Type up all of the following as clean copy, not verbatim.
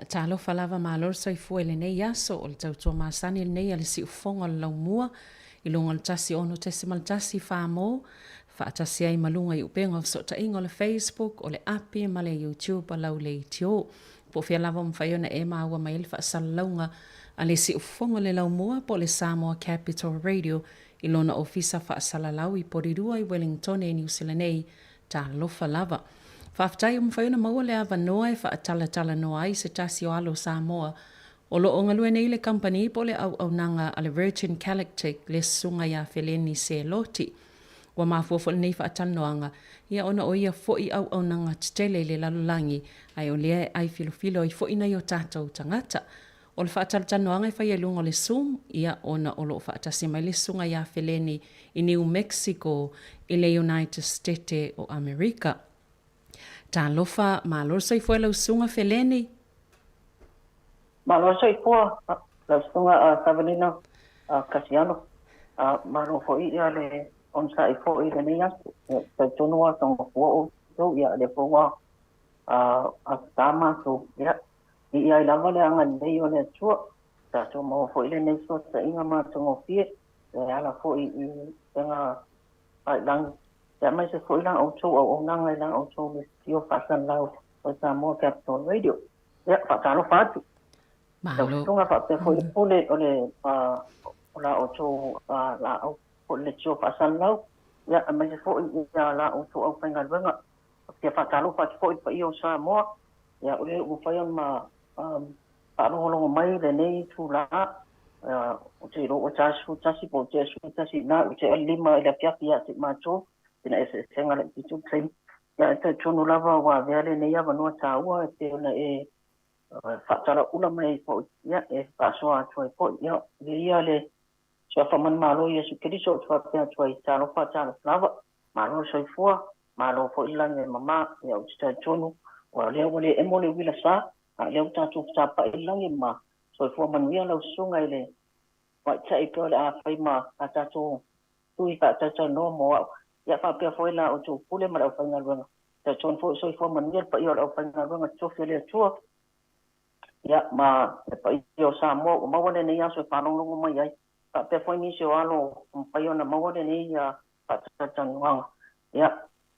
Talofa lava, malo le soifua i lenei aso. O le tautua masani lenei a le Siufofoga o le Laumua i luga o le 16.1 Famo, faatasi ai ma luga i upega o fesootaiga o le Facebook, o le api ma le YouTube a lau leitio. Po o fea lava o mafai ona e maua mai ai le faasalalauga a le Siufofoga o le Laumua po o le Samoa Capital Radio i lona ofisa faasalalau i Porirua i Wellingtone i Niu Sila nei. Talofa lava. Faafetai ua mafai ona maua le avanoa e faatalatalanoa ai se tasi o alo Samoa o lo o galue nei i le kamupani po o le auaunaga a le Virgin Galactic, le Susuga ia Feleni Seloti. Ua mafua foi lenei faatalanoaga, ia ona o ia foi auaunaga tetele i le lalolagi, ae o lea e ai filofilo ai foi nai o tatou tagata. O le faatalatalanoaga e faia i luga o le Zoom, ia ona o lo o faatasi mai le Susuga ia Feleni i New Mexico i le United Setete o Amerika. Talofa, malo le soifua i lau Susuga Feleni. Malo le soifua lau Susuga Savelina Kasiano. Malo foi ia le onosai foi i lenei aso. E talitonu ua togafua outou, ia lea foi ua asasa matou. Ia, i ai lava le agalelei o le Atua, tatou maua foi lenei fesootaiga matagofie e ala foi i upega tafailagi, aemaise foi la outou auaunaga i la outou lesitio faasalalau o Samoa Capital Radio. Ia, faatalofa atu. Lau susuga faapea foi le pule o le o la outou laau foi le leitio faasalalau, ia, aemaise foi ia la outou aufaigaluega. Ou te faatalofa atu foi i le paia o Samoa, ia, o lea ua mafai ona faalogologo mai i lenei itula, ou te iloa ua ta 11 po o tea 11 i ina, ua tea le 5 i le afiafi ia te i matou, sina eseesega laitiiti o le taimi. Ia, e talitonu lava ua avea lenei avanoa taua e pei ona e faatalaula mai ai foi, ia, e faasoa atu ai foi. Ia, viia le Suafa Manumalo Iesu Keriso, ou te faapea atu ai, talofa, talofa lava. Malo le soifua, malo foi le lagi e mama, ia ou te talitonu, ua lea ua le emo le uila sa, a o lea ua tatou fetapa'i i le lagi ma soifua manuia lau susuga i le tamaitai pei o le a fai ma a tatou tui faatalatalanoa mo au. Ia faapea foi la outou pule ma le aufaigaluega. Talitonu foi soifua manuia le paia o le aufaigaluega totofi a le Atua, ia ma le paia o Samoa ua maua lenei aso e faalogologo mai ai. Faapea foi nisi o alo ua mafai ona maua lenei faatalatalanoaga. Ia,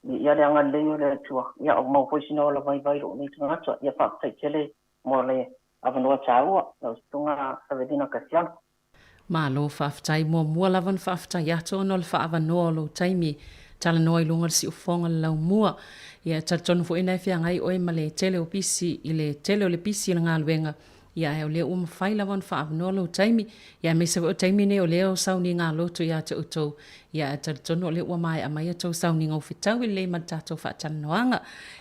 viia le agalelei o le Atua. Ia, ua maua foi sina ola vaivai i lou nei tagata. Ia, faafetai tele mo le avanoa taua, lau Susuga Savelina Kasiano. Malo faafetai. Muamua lava ona faafetai atu ona o le faaavanoa o lou taimi talanoa i luga o le siufofoga o le laumua. Ia, e talitonu foi na e feagai oe ma le tele o pisi i le tele o le pisi i le galuega, Ia, ae o lea ua mafai lava ona faaavanoa lou taimi, ia aemaise foi o taimi nei o lea o sauniga loto ia te outou, ia ae talitonu o lea ua maea mai a outou sauniga ua fetaui lelei ma le tatou faatalanoaga.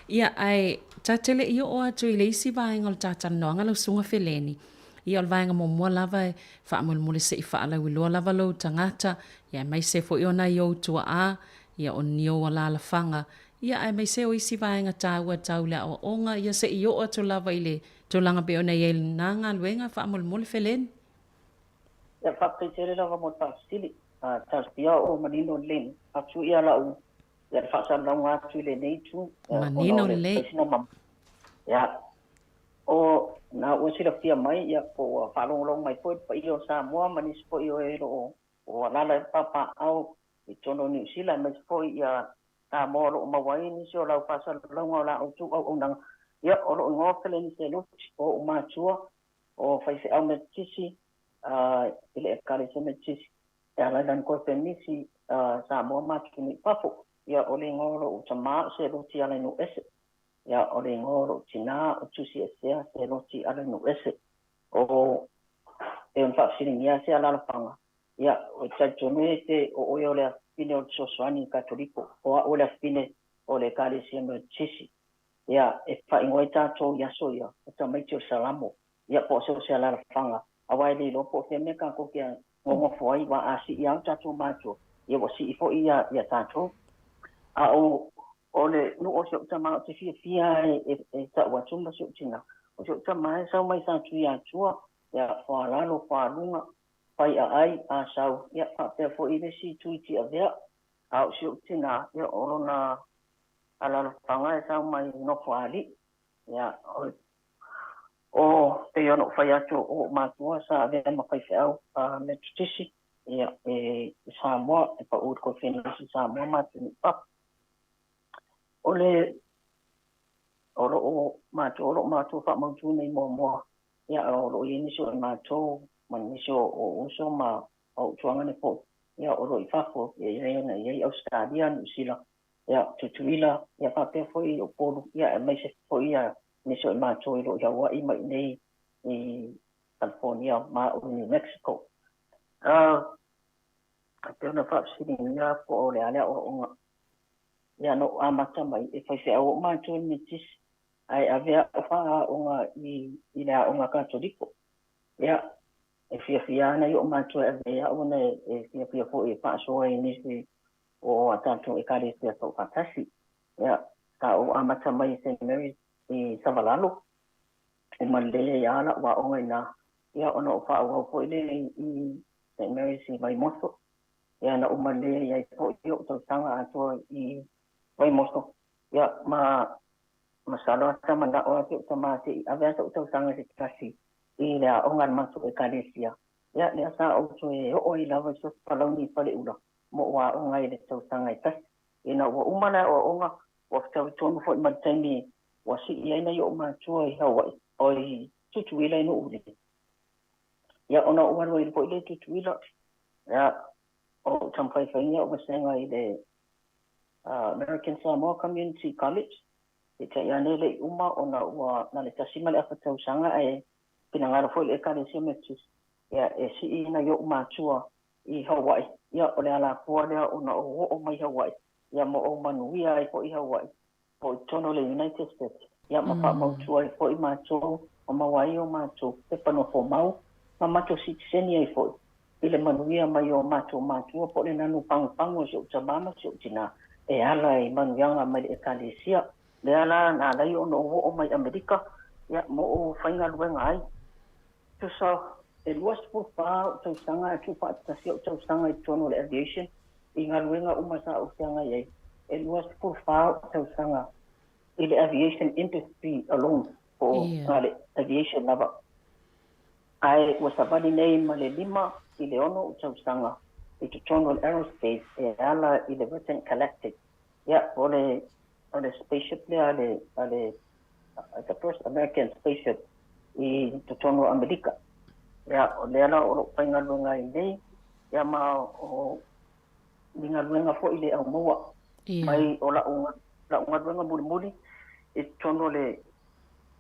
Ia, ae ta te le i oo atu i le isi vaega o le ta talanoaga lau Susuga Feleni, ia o le vaega muamua lava e faamolemole se i faalauiloa lava lou tagata, ia aemaise foi o nai ou tuaa, ia o ni ou alaalafaga, ia aemaise o isi vaega taua tau le aoaoga, ia se i oo atu lava i le Tulaga pei ona i ai lena galuega faamolemole Feleni. Ia faafetai tele lava mo le faafesili. Talosia o manino lelei atu ia lau ia le faasalalauga atu i lenei itu ona o le faisina ma ia o na ua silafia mai ia po ua faalogologo mai foi le paia o Samoa ma nisi foi o e o lo o o alaala ai papaaao i totonu o Niu Sila aemaise foi ia Samoa o lo o maua ai nisi o lau faasalalauga o la outou auaunaga. Ia, o lou igoa o Feleni Seluti, o ou matua, o faifeau Metotisi i le Ekalesia Metotisi, e ala i lana koe femisi Samoa ma atunuu i fafo. Ia, o le igoa o lou tamā o Seluti Alainuuese. Ia, o le igoa o lou tinā o Tusiesea Seluti Alainuuese. O, e ona faafesiligia se alaalafaga, Ia, o te talitonu e te o oe o le afafine o le fesoasoani Katoliko, o au o le afafine o le Ekalesia Metotisi. Ia, e faaigoa ai tatou i aso ia, o tamaiti o le Salamo, ia, po o se o se alaalafaga, aua e le iloa po o fea mea tatou te nonofo ai, aua a sii lava o tatou matua, ia ua sii foi ia, ia tatou. A o, o le nuu o si ou tama, ou te fiafia e, e tau atu ma si ou tina, o si ou tama e sau mai Satuiatua, ia, Foalalo, Foaluga, Faiaai, Asau, ia faapea foi i le isi itu i Tiavea. A o si ou tinā, ia o lona alaalafaga e sau mai Nofoalii. Ia, o, o. Pei ona ou fai atu o ou matua sa avea ma faifeau Metotisi ia e i Samoa e pau i le Kofenesi i Samoa ma atunuu i fafo. O le o lo o matou o lo o matou faamautu nei muamua ia o lo o i ai nisi o i matou ma nisi o uso ma ou tuagane foi ia o lo o i fafo ia i ai ona i ai Ausetalia, Niu Sila, ia Tutuila ia faapea foi i Upolu ia aemaise foi ia nisi o i matou i lo o i Hawaii ma i inei i California ma o New Mexico. E pei ona faafesiligia po o le a le aoaoga ia na ou amata mai e faifeau ou matou i le Metotisi ae ave au faaaoga i le aoga Katoliko. Ia, e fiafia ana i ou matua e ave ai au ona e fiafia foi e faasoa i nisi o a tatou Ekalesia taufaatasi. Ia, sa ou amata mai i Saint Mary's i Savalalo, uma lelei ai lava la'u aoga i ina, ia ona ou faaauau foi lea i Saint Mary's i Vaimoso, ia na uma lelei ai foi o'u tausaga atoa i Vaimoso, ia ma masalo a sa mana'o lava si o'u tamā se i ave lava sa'u tausaga se tasi i le aoga a le matou Ekalesia, ia lea sa ou toe oo ai lava i Sosopalauni i Faleula mo ou aoga ai i le tausaga e tasi. Ina ua uma le aoaoga, ua fetaui tonu foi ma le taimi ua sii ai nai o'u matua i Hawaii, o i Tutuila i Nu'uuli. Ia, ona ou alu ai foi lea i Tutuila, ia, o ou taumafai e fai ni a'u vasega i le American Samoa Community College, peitai ane e le i uma ona ua na o le 1.5 tausaga ae finagalo foi le Ekalesia Metotisi ia e sii nai o'u matua i Hawaii, ia o le alafua lea ona ou oo mai Hawaii, ia ma ou manuia ai foi i Hawaii po o i totonu o le United States, ia ma faamautu ai foi matou ma maua ai o matou pepa nofomau ma matou sitiseni ai foi i le manuia mai o matou matua po o le nanu pagopago o si ou tamā ma si ou tinā e ala i manuiaga mai le Ekalesia. Lea la na ala ai ona ou oo mai Amerika, ia ma ou faigaluega ai. Tusa e 24 ou tausaga ae tuufaatasi ou tausaga i totonu o le aviation i galuega uma sa ou feagai ai, e 24 ou tausaga i le aviation industry alone po o na le aviation lava. Ae ua savali nei ma le 5 i le 6 ou tausaga i totonu o le aerospace e ala i le Virgin Galactic. Ia, o le o le spaceship lea a le a le the first American spaceship i totonu o Amerika. Ia, o lea la o lou faigaluega ai nei, ia ma o ni galuega foi le au maua mai o la'u la'u galuega mulimuli i totonu o le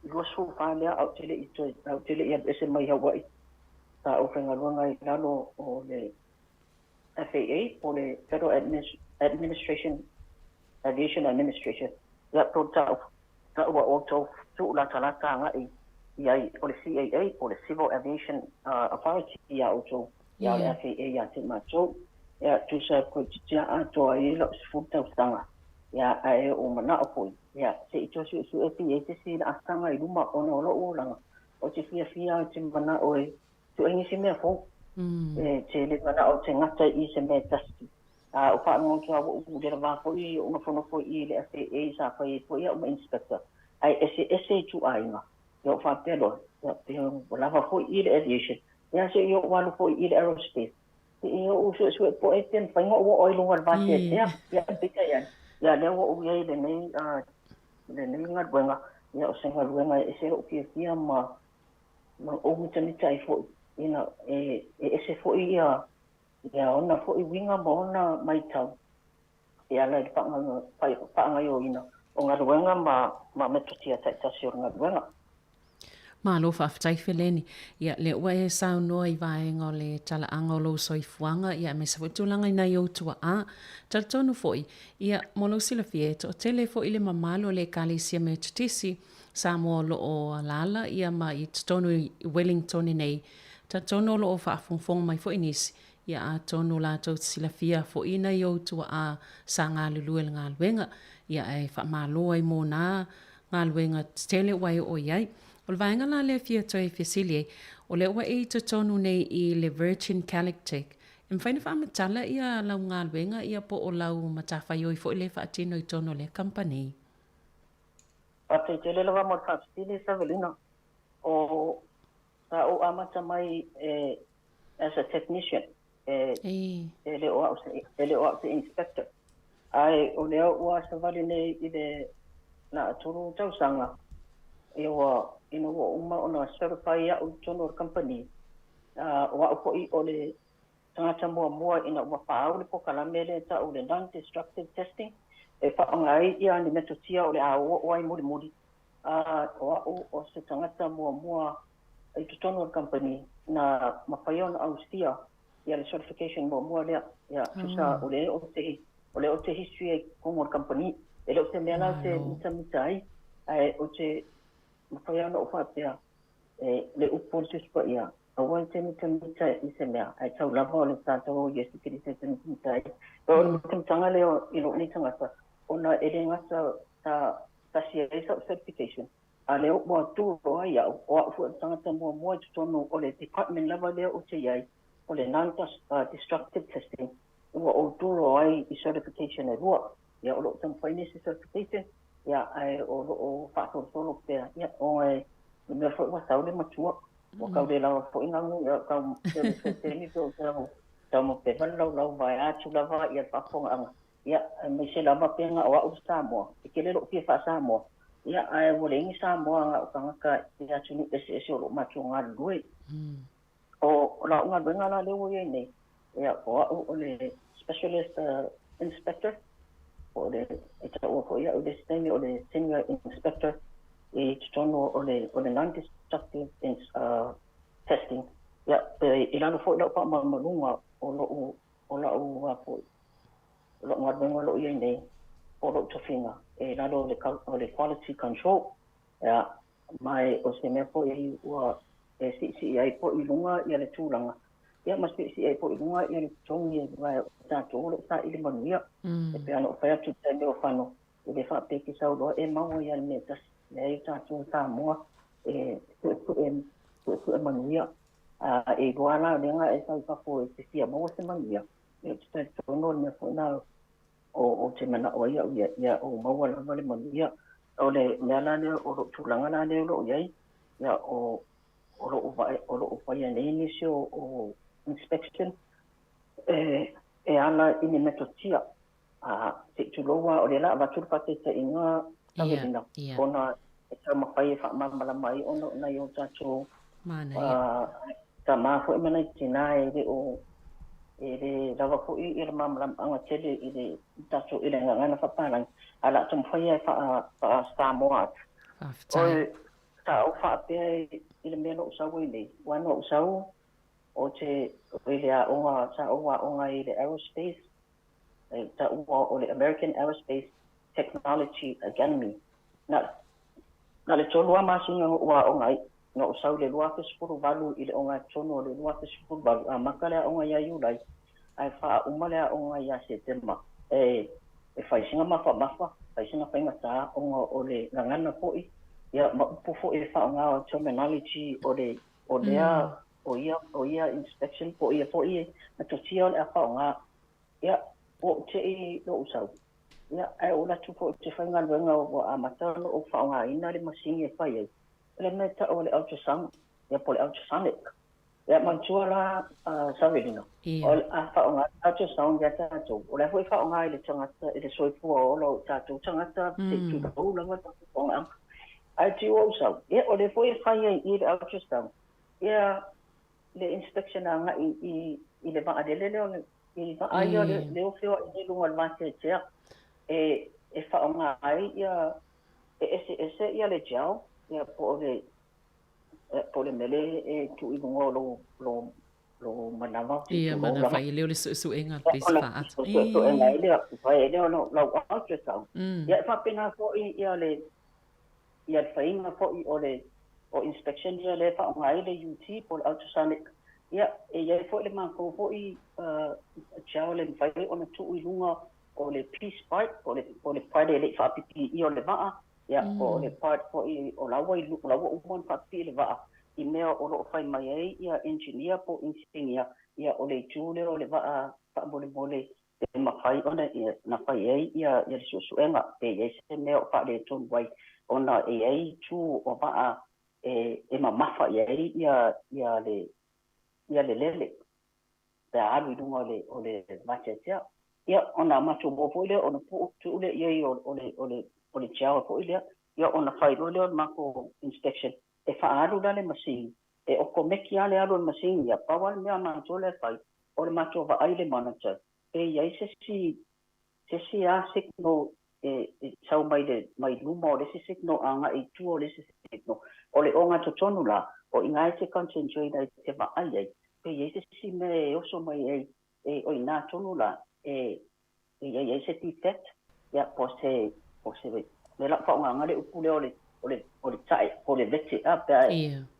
24 lea ae ou te le i toe ae ou te le i alu ese mai Hawaii sa ou faigaluega ai i lalo o le FAA po o le Federal Administration Aviation Administration, ia po o le taua o outou tuulatalata agai i ai o le CAA po o le Civil Aviation Authority ia outou, ia o le FAA ia te matou. Ia tusa toeitiiti lava atoa ai lau 10 tausaga, ia ae ua manao foi ia se i toe suesue pe i ai se isi laasaga i luma ona o lou olaga, ou te fiafia ou te manao e sue nisi mea fou. E te le manao ou te gata i se mea e tasi. A o faalogo atu lava ua ou leva foi ou nofonofo i i le FAA sa fai ai foi au ma inspector, ae eseese ituaiga. Ia ou faapea loa, ia pe ua lava foi i le aviation, ia se i ou alu foi i le aerospace, se i ou suesue poe pe mafai ona ou oo ai i luga o le vateatea. Ia peitai ane, ia lea ua ou i ai i lenei lenei galuega, ia o se galuega e ese lou fiafia ma ma ou mitamita ai foi ina e ese foi ia Ia ona foi uiga ma ona maitau e ala i le faagaoioina o galuega ma metotia taitasi o le galuega. Malo faafetai Feleni. Ia, lea ua e saunoa i vaega o le talaaga o lou soifuaga, ia aemaise foi tulaga i nai ou tuaa. Talitonu foi, ia, mo lou silafia, e toatele foi le mamalu o le Ekalesia Metotisi Samoa o lo o alaala ia ma i totonu i Wellington nei. Talitonu o lo o faafogafoga mai foi nisi, ia atonu latou te silafia foi nai ou tuaa sa galulue i le galuega, ia ae faamalo ai mo na galuega tetele ua e oo i ai. O le vaega la lea e fia toe fesili ai, o lea ua e i totonu nei i le Virgin Galactic, e mafai ona faamatala ia lau galuega ia po o lau matafaioi foi lea e faatino i totonu o lea kamupani? Faafetai tele lava mo le faafesili Savelina. O. amata mai e as a technician, e le o au se, e le o au se inspector. Ae o lea ua savali nei i le na 3 tausaga, ia ua ina ua uma ona certify au i totonu o le kamupani. O au foi o le tagata muamua ina ua faaau le polokalame lea e tau le non-destructive testing, e faaaoga ai ia ni metotia o le a oo ai mulimuli. O au o se tagata muamua i totonu o le kamupani na mafai ona ausia ia le certification muamua lea. Ia tusa o le o le o te history ai totonu o le kamupani. E le o se mea la ou te mitamita ai, ae ou te mafai ona ou faapea e le upu o le Tusi Paia, aua e te mitamita i se mea, ae tau lava o le tatou o Iesu Keriso e te mitamita ai. O le mitamitaga lea i lou nei tagata, ona e le gata sa tasi ai sau certification, a lea ua tu loa ai au, o au foi o le tagata muamua i totonu o le department lava lea ou te i ai, o le non-destructive testing, ua ou tu loa ai i certification e 2. Ia o loo taumafai nisi certification, ia ae o loo faasolosolo pea, ia ona e le mea foi ua sau le matua, ua kau le lawa foi gagu, ia kau le pe o tau taumape le laulau vae atu lava ia le faafofogaaga. Ia aemaise lava pe na o au Samoa, e tele lou fia faa-Samoa, ia ae ua leai ni Samoa na o tagata i atunuu eseese o loo matou galulue. O lau galuega la lea ua iai nei, ia o au o le specialist inspector, po o le e taua foi au i le isi taimi o le senior inspector i totonu o le non-destructive testing. Ia i lalo foi lau faamalumaluga o lou o lau foi o lou galuega o loo iai nei, o lou tofiga e lalo o le quality control. Ia ma o se mea foi ua e siisii ai foi i luga ia le tulaga, ia ma siisii ai foi i luga ia le totogi aua o tatou o loo saili manuia. E pei ona ou fai atu i le taimi o fano, e le faapea e te sau loa e maua ia le mea tasi, leai, tatou Samoa e suesue manuia. E iloa la lea na e sau i fafo e te fia maua se manuia, ia ou te talitonu o le mea foi na o te manao ai au ia o maua lava le manuia. O le mea la lea o lou tulaga la lea o loo iai, ia o loo faia nei nisi o inspection e ala i ni metotia. Se i tulou lava, o lea la avatu le faataitaiga Savelina, ona e taumafai e faamalamalama ai ona o nai o tatou tama foi ma nai tinā e le o e le lava foi ia le malamalamaaga tele i le tatou i le gagana faapalagi, ae o le a taumafai e faa-Samoa atu. O sa ou faapea i le mea na ou sau ai nei, aua na ou sau o te i le aoga, sa ou aoga i le aerospace, e taua o le American Aerospace Technology Academy. Na le 3 lava masina na ou aoga ai, na ou sau i le 2018 i le ogatotonu o le 2018, amata le aoga ia Iulai, ae faauma le aoga ia Setema. E fai sina mafamafa, fai sina faigata ona o le gagana foi, ia ma upu foi e faaaoga o terminology o le o lea o ia inspection po o ia foi metotia o le a faaaoga. Ia ua ou tei lou sau, ia ae ou alu atu foi ou te faigaluega ua amata ona ou faaaogaina le masini e fai ai le mea e tau o le ultrasound, ia po o le ultrasonic. Ia manatua la Savelina, o le a faaaoga le ultrasound ia tatou, o la foi e faaaoga i le tagata i le soifua ola o tatou tagata, se i tulou lava tatou faaaogaaga. Ae tiu ou sau, ia o lea foi e fai ai i le ultrasound ia le inspection agai i le vaalele lea o le i vaa ia lea ua feoai nei i luga o le vateatea, e faaaoga ai ia e eseese ia le gel, ia po o le mea lea e tuu i luga o lou manava. Ia manava ai lea o le suesuega pei se faaata. Suesuega ai lea, fai ai lea o lau ultrasound. Ia e faapena foi ia le faiga foi o le o inspection ia lea e faaaoga ai le UT po o le ultrasonic. Ia e i ai foi le matou foi gel e mafai ai ona tuu i luga o le piece part, po o le part e le i faapipiia o le vaa, ia po o le part foi o la ua uma ona faapipii le vaa, i mea o loo fai mai ai ia engineer po o inisinia, ia o le itu lea o le vaa faamolemole e mafai ona na fai ai ia le suesuega pe i ai se mea o faaletonu ai, ona e i ai itu o vaa e mamafa i ai ia le lele pe a alu i luga o le vateatea. Ia, ona matou o foi lea, ona tuu lea i ai o le gel foi lea, ia ona fai loa lea o le matou inspection. E faaalu la le masini, e okomeki lava le alu o le masini ia, pau lava le mea a matou lea e fai, o le matou vaai i le monitor, pe i ai se isi lava signal e sau mai luma o le isi signal agai i tua o le isi signal. O le ogatotonu la, o i ina e te concentrate ai te vaai ai, pe i ai se isi mea e oso mai ai, e o ina tonu la, e i ai se defect, ia po o se le lau faaaogaga le upu lea o le tae, po o le lete, a pe a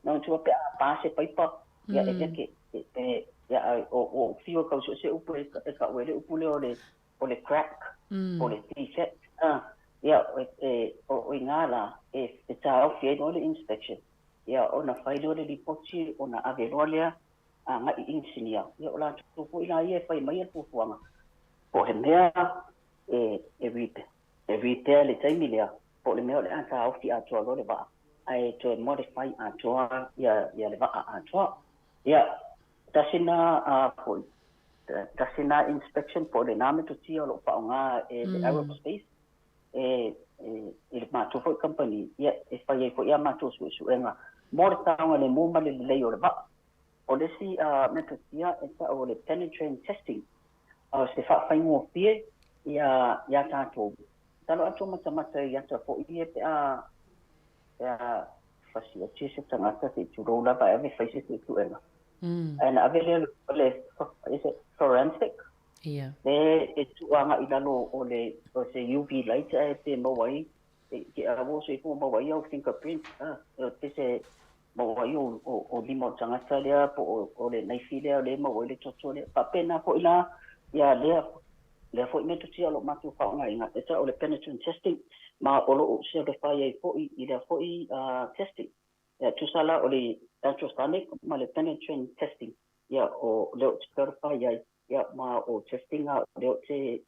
na tua pe a pa se paipa, ia e leke, e, ia o fiu e kau se upu e ka le upu lea o le crack, o le defect, ia e o ina la e taofi ai loa le inspection, ia ona fai lea o le lipoti ona ave loa lea agai i inisinia, ia o latou foi la ia e fai mai le fuafuaga po o le mea e repair le taimi lea, po o le mea o le a taofi atoa loa le vaa ae toe modify atoa ia le vaa atoa. Ia tasi na foi tasi na inspection po o lena metotia o loo faaaoga e le aerospace e i le matou foi company, ia e fai ai foi ia matou suesuega mo le saogalemu ma le lelei o le vaa. O le isi metotia e ta'u o le penetrant testing, o se faafaigofie ia tatou talo atu matamata i ata fo'i e pe a fasioti se tagata se i tulou lava e ave fai se suesuega ae na ave lea o le is it forensic le e tuuaga'i lalo o se UV light ae pe maua ai ke a ua soifua maua ai au fingerprint pe se maua ai o lima o tagata lea po o le naifi lea o le maua ai le toto lea. Faapena foi la ia lea foi metotia o loo matou faaaogaina e ta'u o le penetrant testing, ma o loo certify ai foi i lea foi testing. Ia tusa la o le ultrasonic ma le penetrant testing, ia o lea o te certify ai, ia ma o testing a lea o te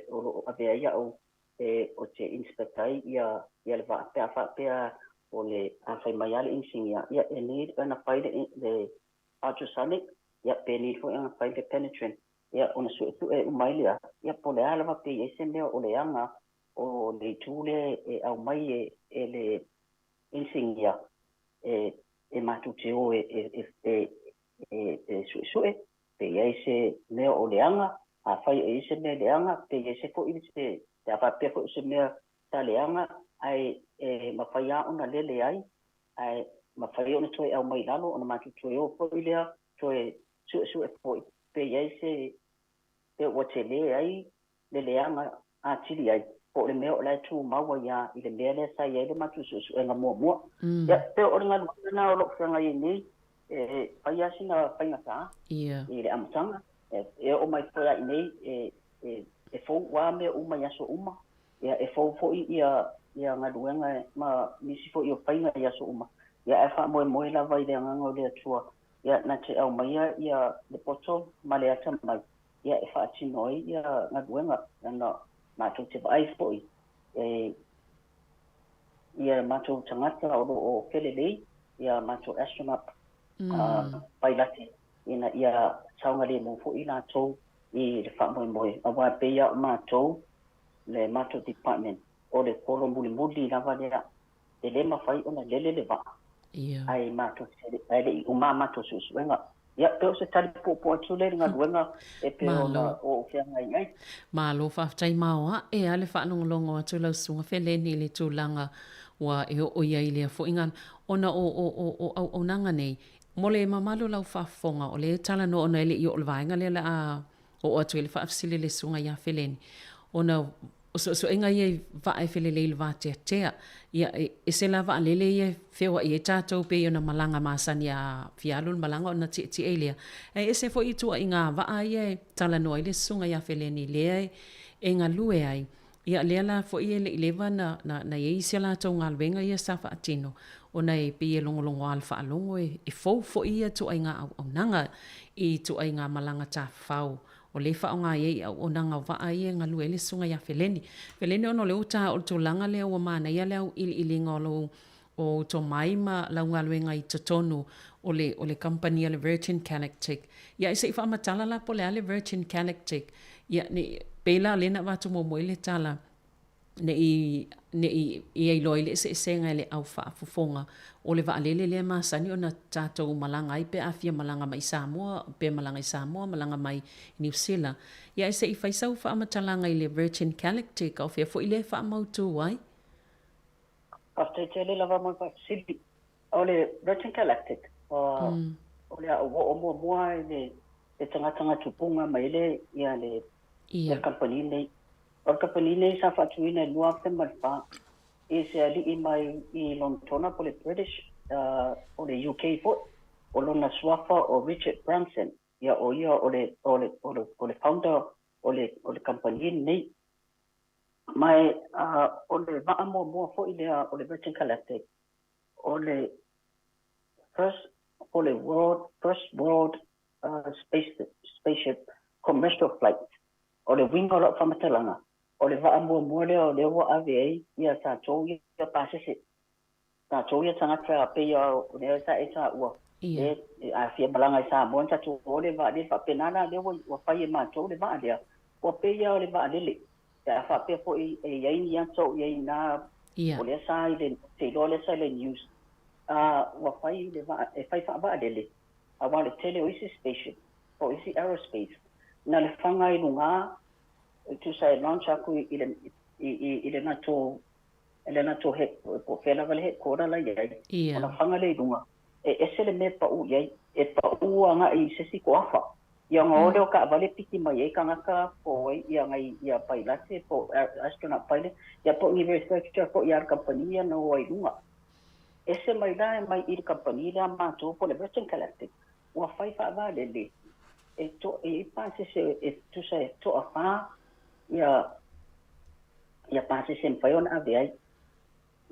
o loo ave ai au e o te inspect ai ia le vaa pe a faapea o le a fai mai a le inisinia, ia e need ona fai le ultrasonic, ia pe need foi ona fai le penetrant, ia ona suesue uma ai lea, ia po o le a lava pe i ai se mea o leaga o le itu lea e aumai e le inisinia e matou te o e suesue pe i ai se mea o leaga. Afai e i se mea leaga, pe i ai se foi se pe a faapea foi se mea sa leaga ae e mafai a ona lele ai ae mafai ona toe aumai lalo, ona matou toe o foi lea toe suesue foi pe i ai se pe ua tele ai le leaga atili ai po o le mea o la e tumau ai a i le mea lea sa i ai le matou suesuega muamua. Ia pe o le galuega lena o loo feagai ai nei e fai a sina faigata i le amataga e oo mai foi ai nei e fou ua mea uma i aso uma, ia e fou foi ia galuega ma nisi foi o faiga i aso uma, ia ae faamoemoe lava i le agaga o le Atua, ia na te aumaia ia le poto ma le atamai ia e faatino ai ia galuega ana matou te vaai foi e ia matou tagata o loo felelei ia matou astronaut pailate ina ia saogalemu foi latou i le faamoemoe, auā pei a o matou le matou department o le kolo mulimuli lava lea e lē mafai ona lele le vaa ae matou ae le'i uma matou suesuega. Ia pe o se tali puupuu atu lea i le galuega e pei ona o feagai ai. Malo faafetai maoae a le faalogologo atu lau susuga Feleni i le tulaga ua e oo i ai lea foi ona o auaunaga nei mo le mamalu o lau faafofoga o lea e talanoa ona e le i oo i le vaega lea o le a oo atu ai le faafesili i le susuga ia Feleni ona o suesuega ia i vaa e felelei i le vateatea. Ia, e ese la vaalele ia e feoai ai tatou pei ona malaga masani a fia alu le malaga ona tietie ai lea. Ae ese foi ituaiga vaa ia e talanoa ai le susuga ia Feleni lea e galue ai. Ia, lea la foi e le i leva na i ai si a latou galuega ia sa faatino ona e pei e logologoa le faalogo e fou foi ia ituaiga auaunaga i ituaiga malaga tafafao o lea e faaaoga ai i auaunaga o vaa ia e galue ai le susuga ia Feleni. Feleni ona o lea ua ta o le tulaga lea ua manaia le auiliiliga o lou Ou tomai ma lau galuega i totonu o le o le kamupani a le Virgin Galactic. Ia se i faamatala la po o le a le Virgin Galactic. Ia ne i pei la lea na avatu muamua ai le tala ne i ne i ia iloa ai le eseesega e le au faafofoga o le vaalele lea e masani ona tatou malaga ai pe a fia malaga mai i Samoa pe malaga i Samoa malaga mai i Niu Sila. Ia ae se i fai sau faamatalaga i le Virgin Galactic a o fea foi lea e faamautu ai? Faafetai tele lava mo le faafesili. O le Virgin Galactic, o le a ou oo muamua i le tagata tupuga mai le ia le kamupani nei. O le kamupani nei sa faatuina i le 2004 i se alii mai i Lonetona po o le British, o le UK foi, o lona suafa o Richard Branson, ia o ia o le o le o le founder o le kamupani lenei. Ma o le vaa muamua foi lea o le Virgin Galactic, o le first o le world first world spaceship commercial flight. O le uiga o lau faamatalaga, o le vaa muamua lea o lea ua ave ai ia tatou ia pasese, tatou ia tagata pei o lea sa e taua e a fia malaga i Samoa ona tatou o le vaalele. Faapena la lea ua fai e matou le vaa lea, ua pei lava o le vaalele pe a faapea foi e i ai ni ata o i ai i ina, o lea sa i le te iloa lea sa i le news, ua fai le vaa e fai faavaalele, aua o le tele o isi spaceship po o isi aerospace na le faga i luga e tusa e launch aku i le i le latou le latou head po o fea lava le headquarter la e i ai, ona faga lea i luga, e ese le mea e pau i ai, e pau agai i se isi toafa. Ia ona o lea o taavale piki mai ai tagata po o ai ia nai ia pailate po o astronaut pilot ia po o ni researcher foi a le kamupani ia na o ai i luga. Ese mai la e mai i le kamupani lea a matou po o le Virgin Galactic ua fai faavaalele e to e i ai pasese e tusa e toafa ia ia pasese e mafai ona ave ai.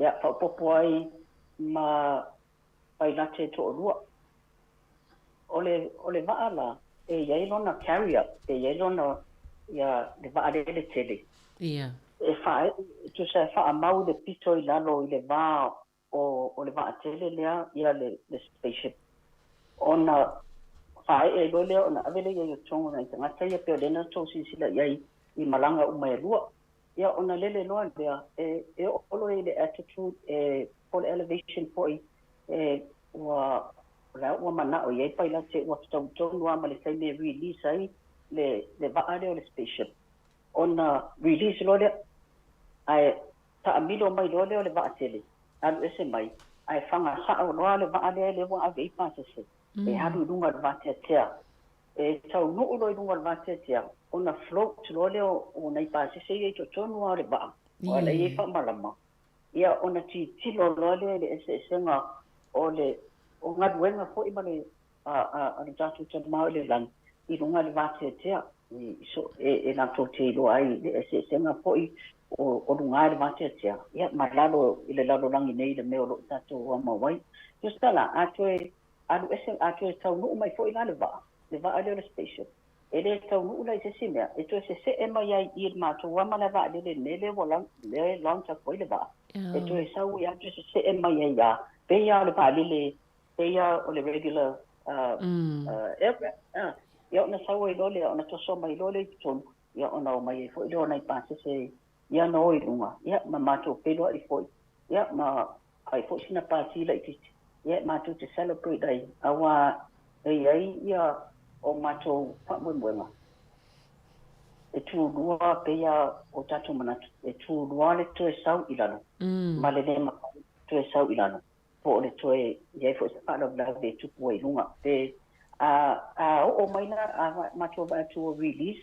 Ia faaopoopo ai ma pailate e toalua. O le o le vaa la, e i ai lona carrier, e i ai lona ia le vaalele tele. E faaee, tusa e faamau le pito i lalo i le va o le vaatele lea ia le spaceship, ona faaee ai loa lea ona ave lea i ai o totonu o nai tagata ia pei o lea na outou silasila i ai i malaga uma e lua. Ia ona lele loa lea e oo loa i le altitude e po o le elevation foi e ua o la ua manao i ai pailate ua fetaui tonu lava ma le taimi e release ai le vaa lea o le spaceship, ona release loa lea ae taamilo mai loa lea o le vaatele, alu ese mai, ae faga sao loa le vaa lea lea ua ave ai pasese, e alu i luga o le vateatea. E taunuu loa i luga o le vateatea, ona float loa lea o nai pasese ia i totonu lava o le vaa, o la e i ai faamalama, ia ona tilotilo loa lea i le eseesega o le o galuega foi ma le a le tatou Tama o i le lagi i luga o le vateatea, e latou te iloa ai le eseesega foi o luga i le vateatea ia ma lalo i le lalolagi nei i le mea o lo o tatou amau ai. Tusa la, a toe alu ese, a toe taunuu mai foi la le vaa, le vaa lea o le spaceship, e le taunuu la i se isi mea, e toe sese'e mai ai i le matou ama le vaalele i le mea lea ua lea e launch atu ai le vaa, e toe sau ai lava toe sese'e mai ai lava, pei lava o le vaalele, pei lava o le regular aircraft. Ia ona sau ai loa lea, ona toso mai loa lea i totonu, ia ona omai ai foi lea o nai pasese ia na o i luga, ia ma matou feiloai foi, ia ma fai foi sina pati laitiiti, ia matou te celebrate ai, auā e i ai ia o matou faamoemoega e tulua pei lava o tatou manatu, e tulua le toe sau i lalo ma le le mafai toe sau i lalo, po o le toe i ai foi se faalavelave e tupu ai i luga. Pe a oo mai la a matou vaai atu ua release,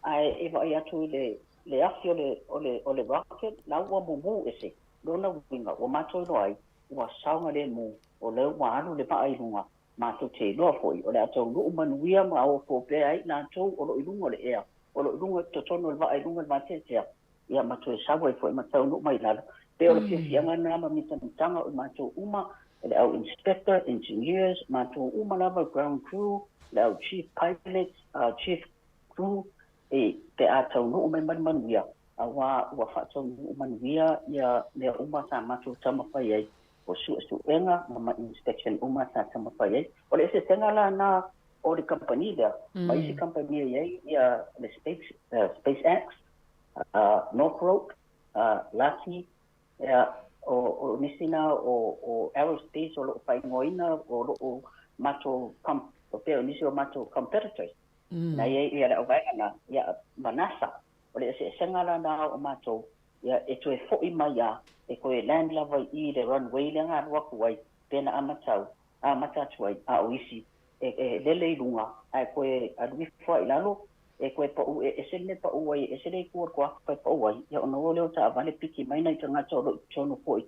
ae e vaai atu i le afi o le rocket la ua mumu ese, lona uiga ua matou iloa ai ua saogalemu, o lea ua alu le vaa i luga, matou te iloa foi o le a taunuu manuia ma o pea ai latou o lo o i luga o le ea, o lo o i luga i totonu o le vaa i luga o le vateatea, ia ma toe sau ai foi ma taunuu mai i lalo. Pei o le fiafiaga lena ma mitamitaga o i matou uma, le au inspector, engineers, matou uma lava ground crew, le au chief pilots, chief crew, e pe a taunuu mai ma le manuia, auā ua faataunuu manuia ia mea uma sa matou taumafai ai. O su'esu'ega ma inspection uma sa taumafai ai. O le eseesega la lena o le kamupani lea ma isi kamupani e i ai ia le Space, SpaceX, Northrop, Lockheed, ia, o nisi na o aerospace o lo'o faaigoaina o lo'o matou pei o nisi o matou competitors na i ai ia le auvaega na, ia, ma NASA. O le eseesega la na o matou, ia, e toe fo'i mai a e toe land lava i le runway lea na alu atu ai pe na amatau amata atu ai, a o isi e lele i luga ae toe alu ifo i lalo e toe pa'u e ese le mea pa'u ai, e ese le itu o le toafa e pa'u ai, ia ona o lea o taavale piki mai nai tagata o lo o i totonu foi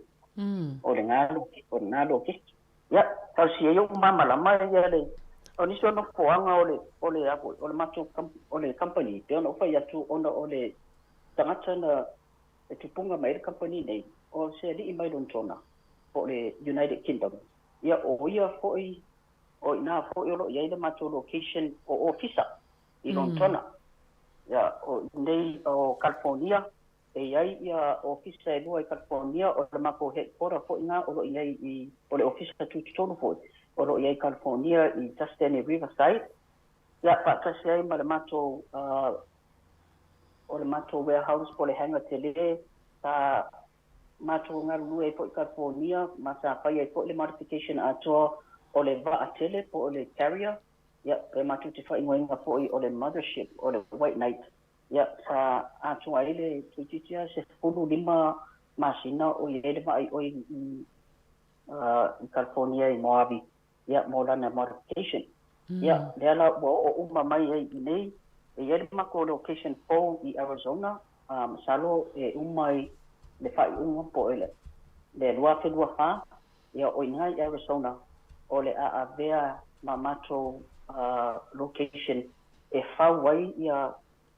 o le galo o le galo keki. Ia, tausi ai o'u malamalama ia le o nisi o nofoaga o le matou o le company pe ona ou fai atu ona o le tagata na e tupuga mai ai le company nei o se ali'i mai Lonetona po o le United Kingdom. Ia, o ia foi o ina foi o lo o i ai le matou location o ofisa i Lonetona. Ia, o nei o California e i ai ia ofisa e lua i California, o le matou headquarter foi na o lo o i ai i o le ofisa tutotonu foi o lo o i ai i California i Tustin e Riverside. Ia, faatasi ai ma le matou o le matou warehouse po o le hangar tele sa matou galulue ai foi i California ma sa fai ai foi le modification atoa o le vaa tele po o le carrier. Ia, pe matou te faaigoaina foi o le mothership o le White Knight. Ia, sa atoa ai le toeitiiti lava 15 masina o i ai le vaa i oi i California i Mojave, ia, mo lana modification. Ia, lea la ua oo uma mai ai i nei e i ai le matou location fou i Arizona, masalo e uma i le faaiuga po o le 2024. Ia, o i ina i Arizona o le a avea ma matou location e fau ai ia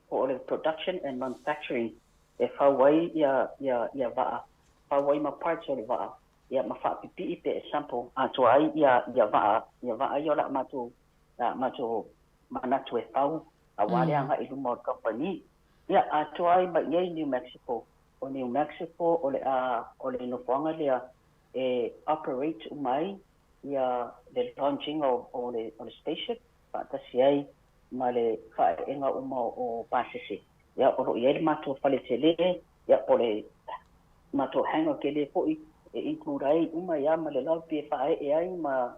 po o le production and manufacturing e fau ai ia vaa, fau ai ma parts o le vaa, ia, ma faapipii pe sample atoa ai ia vaa ia o le a matou manatu e fau auā le aga'i luma o le kamupani. Ia, atoa ai ma i ai New Mexico. O New Mexico o le a o le nofoaga lea e operate uma ai ia le launching o le spaceship faatasi ai ma le faaeega uma o pasese. Ia, o loo i ai le matou fale tele, ia, po le matou hangar tele foi e include ai uma ia ma le lobby e faaee ai ma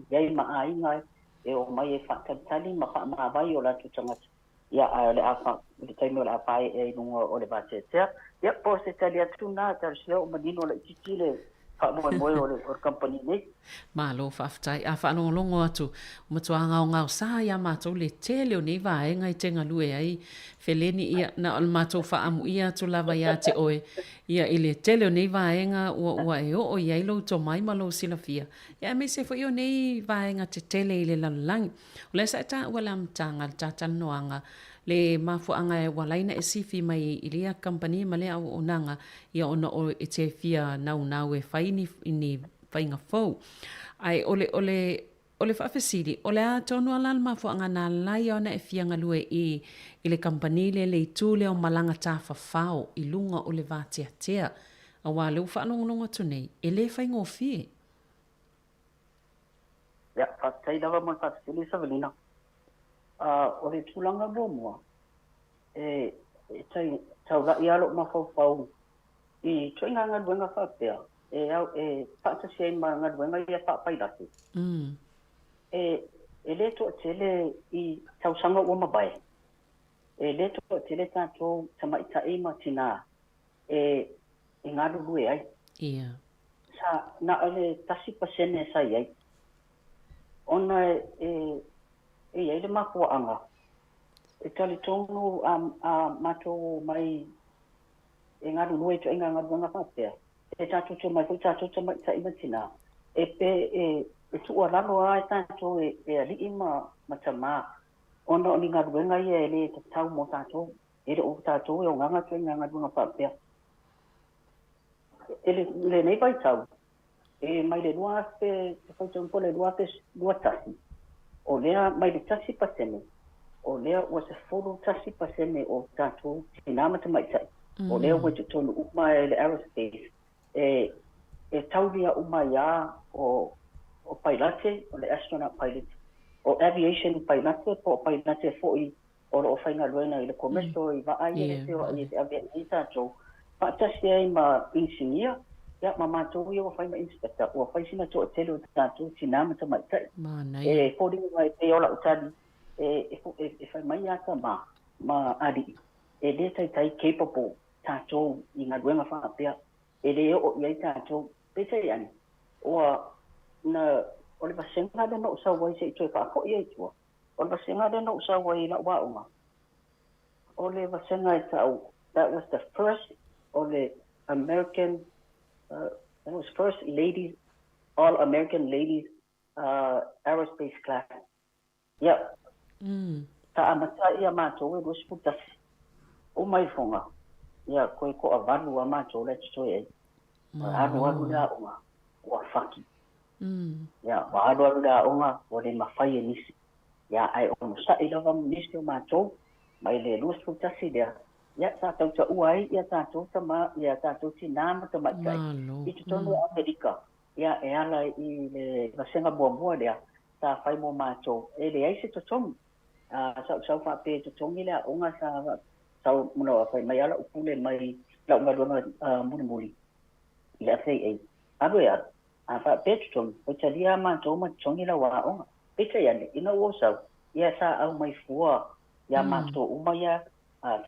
i ai ma aiga e o mai e faatalitali ma faamavae o latou tagata. Ia, ae o le a fa le taimi o le a faaee ai luga o le vateatea. Ia, po se tali atu na talosia o manino laitiiti le faamoemoe o le kamupani nei. Malo faafetai. A faalogologo atu, ua matuā gaogaosā iā matou le tele o nei vaega i te galue ai feleni. Ia, na o le matou faaamuia atu lava iā te oe, ia, i le tele o nei vaega ua e oo i ai lou tomai ma lou silafia, ia, aemaise foi o nei vaega tetele i le lalolagi. O lea sa e taua i le amataga o le talatalanoaga le mafuaaga ua ala ai ona e sifi mai i lea kamupani ma lea auaunaga, ia, ona o e te fia naunau e fai ni faiga fou. Ae o le faafesili, o le a tonu lava la le mafuaaga na ala ai ona e fia galue i le kamupani lea i le itu lea o malaga tafafao i luga o le vateatea, auā lea ua faalogologo atu nei, e le faigofie? Ia, faafetai lava mo le faafesili, Savelina. O le tulaga muamua, e taula'i lava lou mafaufau i ituaiga galuega faapea e au e faatasi ai ma galuega ia faapailate. E lē toatele i tausaga ua mavae, e lē toatele tatou tamaita'i ma tinā e galulue ai. Sa na o le 1% sa i ai ona e i ai le mafuaaga e talitonu a matou mai e galulue i ituaiga galuega faapea e tatou te omai foi tatou tamaita'i ma tinā e pe e tuualalo a e tatou e ali'i ma tamā ona o ni galuega ia e lē tatau mo tatou, e le o tatou e ogaga ituaiga galuega faapea. E lenei vaitau e mai le 2000 te faitau po le 2021, o lea mai le 1%, o lea ua 11% o tatou tinā ma tamaita'i o lea ua i totonu uma e le aerospace e E taulia uma ai lava o pailate, o le astronaut pilot, o aviation pailate po o pailate foi o lo o faigaluega i le commercial i vaa ia e feoai e feaveai ai tatou, faatasi ai ma inisinia, ia ma matou ia ua fai ma inspector, ua fai sina toatele o tatou tinā ma tamaitai. E foliga mai pei o lau tali, e fai mai lava tamā ma alii, e le taitai capable tatou i galuega faapea, e le oo i ai tatou. Peitai ane, ua na, o le vasega lea na ou sau ai se i toe faafoi ai i tua, O le vasega lea na ou sau ai i lau aoga, o le vasega e ta'u, that was the first o le American, that was first ladies, all American ladies aerospace class. Ia, sa amata ia matou e 21. Uma ifoga, ia, koe toavalu lava matou la e totoe ai. Alu alu le aoga, ua faki. Ia, ua alu alu le aoga, ua le mafai e nisi. Ia, ae onosai lava nisi o matou, mai le 21 lea, ia, sa tautaua ai ia tatou tama, ia tatou tinā ma tamaitai i totonu o Amerika, ia, e ala i le vasega muamua lea sa fai mo matou, e leai se totogi. Sa ou sau faapea e totogi le aoga sa sau fai mai lava lau pule mai lau galuega mulimuli i le FAA. Alu e alu, a faapea totogi, ua talia lava matou ma totogi lau aoga. Peitai ane, ina ua ou sau, ia sa aumai fua iā matou uma ia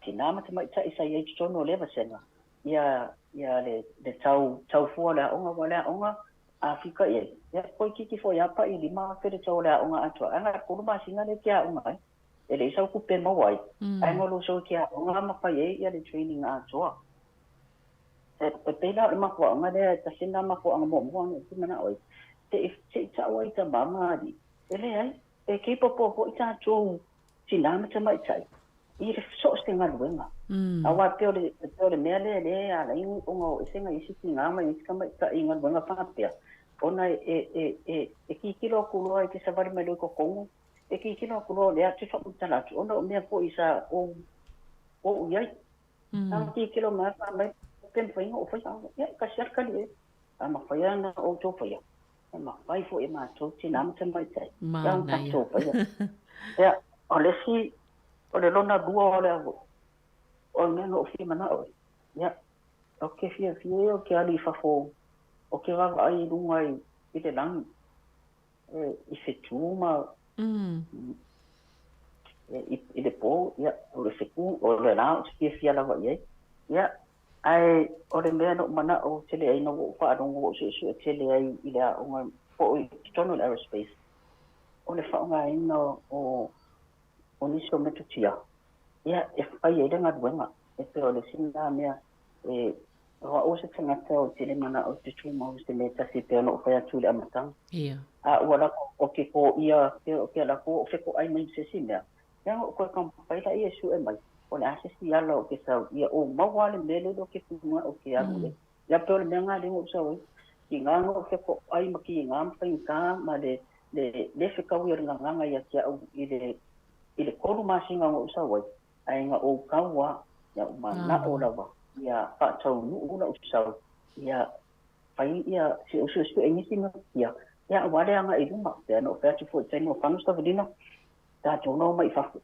tinā ma tamaitai sa i ai i totonu o lea vasega, ia ia le le tau tau fua o le aoga, aua o le aoga a fika i ai, ia toeitiiti foi lava pa'i 5,000 le tau o le aoga atoa, ae na o le tolu masina lea e te aoga ai, e leai sau tupe e maua ai, ae na o lou sau e te aoga ma fai ai ia le training atoa. E pei la o le mafuaaga lea, e tasi lena mafuaaga muamua na ou manao ai, se i tau ai i tama ma alii, e leai, e capable foi tatou tinā ma tamaitai i le so o se galuega. Aua e pei o le, pei o le mea lea lea e ala ai ona o ese nai isi tinā ma isi tamaitai i galuega faapea, ona e, e, e, e tilotilo atu loa e te savali mai loa i totonu, e tilotilo atu loa o lea ou te faamatala atu, ona o mea foi sa ou oo i ai. Sa ou tilotilo mai fai mai, pe mafai ona ou faia. Ia, tasi lava le tali i ai. A mafai lava ona outou faia, e mafai foi e matou tinā ma tamaitai ia ona tatou faia. Ia, o le isi, o le lona lua o le o le mea na ou fia manao ai, ia, ou te fiafia ia ou te alu i fafo, ou te vaavaai i luga i le lagi, i fetu ma i le po, ia, o le fetu, o le la ou te fiafia lava i ai. Ia, ae o le mea na ou manao tele ai, na ua ou faalogo, ua ou suesue tele ai i le aoga po o i totonu o le aerospace, o le faaaogaina o nisi o metotia, ia, e fai ai le galuega. E pei o le isi lena mea e O au o se tagata ou te le manao ou te tumau i se mea e tasi e pei ona ou fai atu i le amataga. A ua lako o ke kōia, o ke lako o fetoʻai mai ma se isi mea, ia ona ou toe taumafai laia e sue mai, o le a se isi ala o ke sau, ia ou maua lava le mea lea o ke fuga o ke alu ai. Ia pei o le mea lena lea na ou sau ai, tiga ona ou fetoʻai ma tiga ma faigata ma le le le fetaui o le gagana ia te au i le i le tolu masina na ou sau ai, Ae na ou kau lava, ia ou manao lava ia faataunuu lau sau, ia fai ia se i ou suesue i nisi mea, ia aua le agai i luma. Pei ona ou fai atu foi i le taimi o fano savalina, tatou na omai i fafo,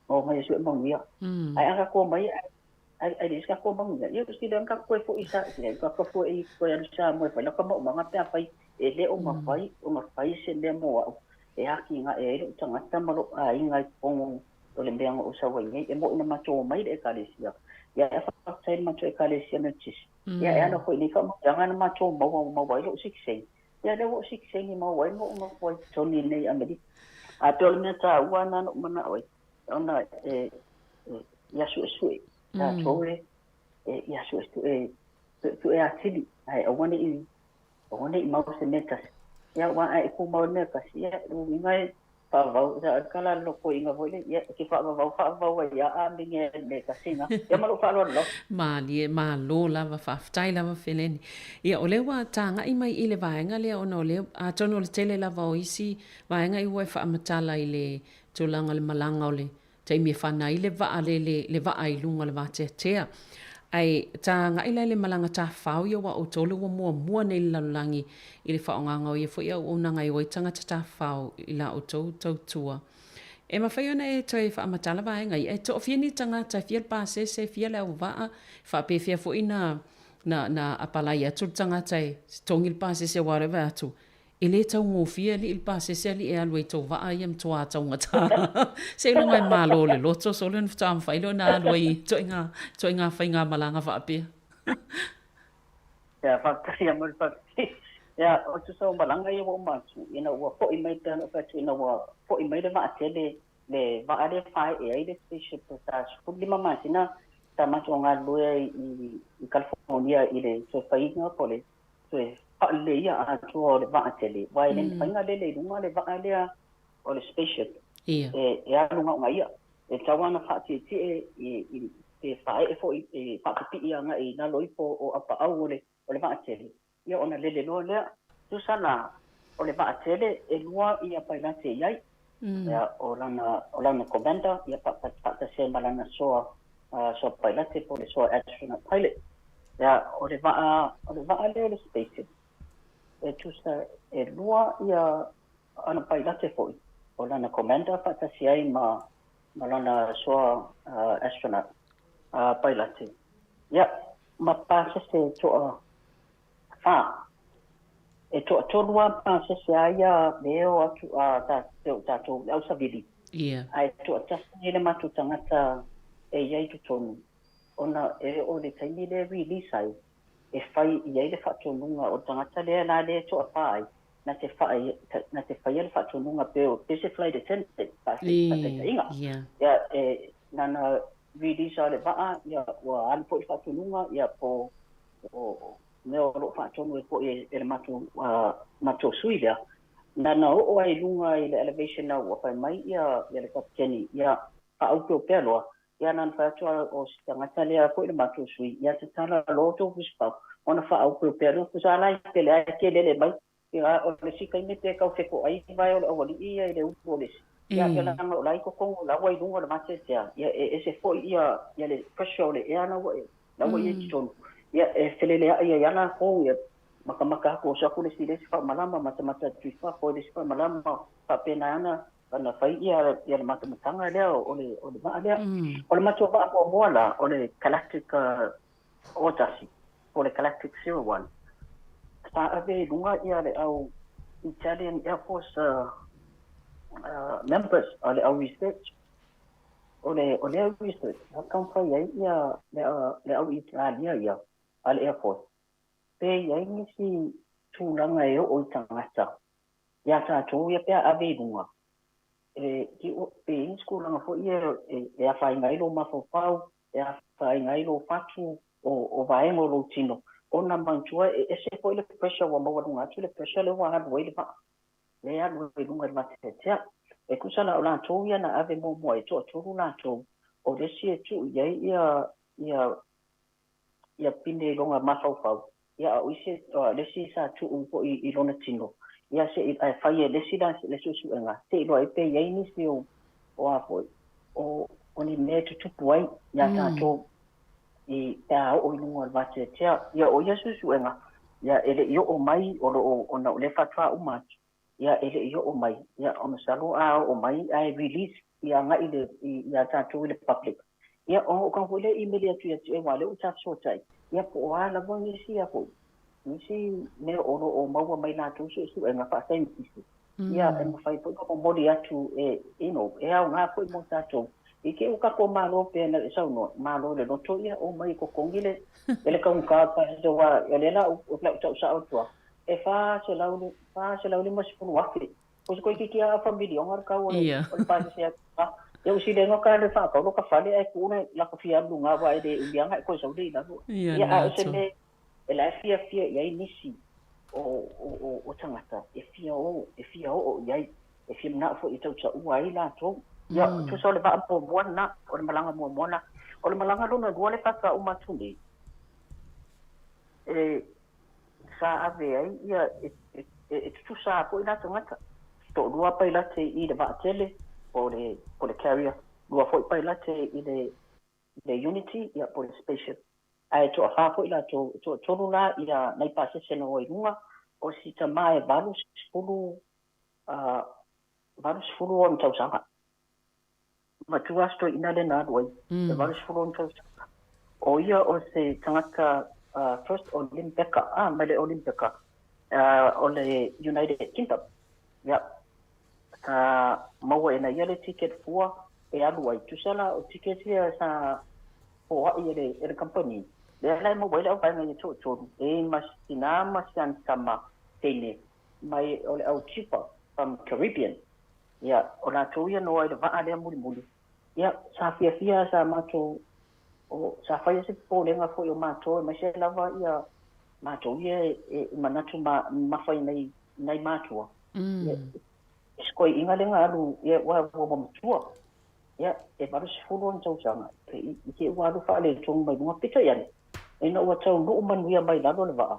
na omai e sue manuia. Ae a tatou omai ae leai se tatou manuia, ia e sili ona tatou toe foi i sa, e tatou foi toe alu i Samoa e fai lata maumaga pe afai e le o mafai ona fai se mea mo au e atinae ai lou tagata ma lou aiga i totonu o le mea na ou sau ai nei, e moni na matou omai i le Ekalesia, ia e faafetai i le matou Ekalesia Metotisi, ia e ala foi i nei faamanuiaga na matou maua ua maua ai lou sitiseni, ia lea ua ou sitiseni maua ai ma ou nofo ai i totonu i nei Amerika. Ae pei o le mea taua lena na ou manao ai, ona e, e, ia suesue tatou e, e, ia suesue, suesue atili, ae aua ne i, aua ne i mau se mea tasi. Ia aua a e tumau i le mea tasi, ia o lona uiga e faavavau, sa kala le lotoina foi lea, ia e te faavavau faavavau ai lava a mene ai le mea tasi lena. Ia ma lou faaaloalo lava. Malie, malo lava, faafetai lava Feleni. Ia o lea ua tagai mai i le vaega lea ona o lea, atonu o le tele lava o isi vaega i ua e faamatala i le tulaga o le malaga o le taimi e fana ai le vaa le, le vaa i luga o le vateatea. Ae ta agai la i le malaga tafao ia aua o outou lea ua muamua nei i le lalolagi i le faaaogaga o ia foi auaunaga e o ai tagata tafao i la outou tautua. E mafai ona e toe faamatala vaega ia, e toafia ni tagata, e fia le pasese, e fia le auvaa, e faapefea foi na na na apalai atu le tagata e totogi le pasese aua o lea e vaai atu E le taugofie alii le pasese alii e alu ai tou vaa ia matuā taugata. Seiloga e malo le loto sole ona faatoa mafai lea ona alu ai i ituaiga faigamalaga faapea. Ia, faafetai ia mo le faafetai. Ia, o tusa o malaga ia ua uma atu, ina ua foi mai pei ona ou fai atu ina ua foi mai le vaatele, le vaa lea e faaee ai le spaceship sa 15 masina sa matou galulue ai i California i le toe faiga po o le toe faaleleia atoa o le vaatele, aua e le mafai ona lele i luga le vaa lea o le spaceship e alu na o ia. E tatau lava ona faatietie pe faaee foi, e faapipii agai i lalo ifo o apaau o le vaatele, ia ona lele loa lea. Tusa la, o le vaatele e lua ia pailate i ai, ia, o lana commander ia faatasi ai ma lana soa soa pailate po o le soa astronaut pilot. Ia, o le vaa lea o le spaceship, e tusa e lua ia ana pailate foi, o lana commander faatasi ai ma lana soa astronaut pailate. Ia, ma pasese toa fa. E toa tolu lava pasese a ia me o atu a tātou le au savili. Ae toa tasi le matou tagata e i ai totonu, ona e o le taimi lea release ai, e fai i ai le faatonuga o le tagata lea la lea e toa fa ai, na te faia le faatonuga pe o pe se flight attendant, faataitaiga. Ia, e nana release a le vaa, ia ua alu foi le faatonuga, ia po o mea o loo faatonu e foi e le matou sui lea. Nana oo ai luga i le elevation na ua fai mai ia le kapiteni, ia faaaupeopea loa, ia nana fai atu o se tagata lea foi le matou sui, ia tatala loa tou fusipau, ona faaaupeopea loa, tusa la i pele ai ke lele mai, ia o le si taimi pe kau feko ai vai o le aualii ia i le ulu o le isi. Ia pea langa o lai totonu la ua i luga o le vateatea, ia e ese foi ia le pressure o le ea na ua ia i totonu. Ia e feleleai ai lava latou, ia matamata atu o se atu le isi faamalama, matamata atu i fafo i le isi faamalama, faapena ana ona fai ia le matamataga lea o le vaa lea. O le matou vaa muamua la, o le Galactic 01, po o le Galactic 01, sa ave i luga ia le au Italian Air Force members o le au research. O le au research, sa taumafai ai ia le au Italia ia a le Air Force, pe i ai nisi tulaga e oo i tagata ia tātou ia pe a ave i luga, e pe i nisi tulaga foi ia e afaina ai lou mafaufau, e afaina ai lou fatu o vaega o lou tino, ona manatua e ese foi le pressure ua maua luga atu le pressure lea ua alu ai le vaa, lea alu ai luga i le vateatea. E tusa la o latou ia na ave muamua e toatolu latou, o le isi e tuu i ai ia pine i lona mafaufau, ia a o isi le isi sa tuu foi i lona tino, ia se i fai e le isi le suesuega, se i loa ai pe i ai nisi o a foi o ni mea e tutupu ai ia tātou i pe a oo i luga o le vateatea. Ia o ia suesuega, ia e le i oo mai o loo ona o lea faatoa uma atu, ia e le i oo mai, ia o masalo a oo mai ae release ia agai le ia tātou i le public. Ia o ka foi le email atu ia te oe, aua o lea ua tafesoatai, ia po o a lava nisi ia foi nisi mea o loo maua mai latou suesuega faasaienitisi, ia e mafai foi ona momoli atu e you know, e aoga foi mo tātou. I te i ua tatou malo pea na e saunoa, malo le loto ia o mai e totogi le taugata o le pasese, aua o lea la o lau tausao atu e $450,000. O se toeitiiti lava afa miliona le tau o le pasese atu. Ia ua sili ai ona ta alu e faatau lota fale ae tuu le lako fia alu luga aua e le umi lava ona e toe sau lea i lalo. Ia a o se mea e la e fiafia i ai nisi o tagata e fia o, e fia oo i ai, e fia manao foi e tautaua ai latou. Ia, tusa o le vaa muamua lena, o le malaga muamua lena. O le malaga lona lua le faatoa uma atu nei, e sa ave ai ia e tutusa foi la tagata. Toalua pailate i le vaatele po o le carrier, lua foi pailate i le Unity, ia po o le spaceship. Ae toafā foi latou, e toatolu la ia nai pasese na o i luga, o si tamā e 80, 80 ona tausaga. Matua si toeaina lea na alu ai, e 80 ona tausaga. O ia o se tagata first Olympeka, mai le Olympeka o le United Kingdom. Ia, sa maua e na ia le ticket fua e alu ai. Tusa la o ticket ia sa foai e le kamupani, lea la e maua ai le auvaega ia toatolu, e ma si tinā ma si ana tama teine mai o le au Cuba from Caribbean. Ia, o latou ia na o ai i le vaa lea mulimuli. Ia, sa fiafia sa matou, o, sa faia se popolega foi o matou, aemaise lava ia matou ia e manatu mafa i nai matua. Ia, e se toeaina lea na alu, ia, ua matua. Ia, e 80 ona tausaga, i te i ua alu faaletonu mai luga. Peitai ane, ina ua taunuu manuia mai lalo le vaa,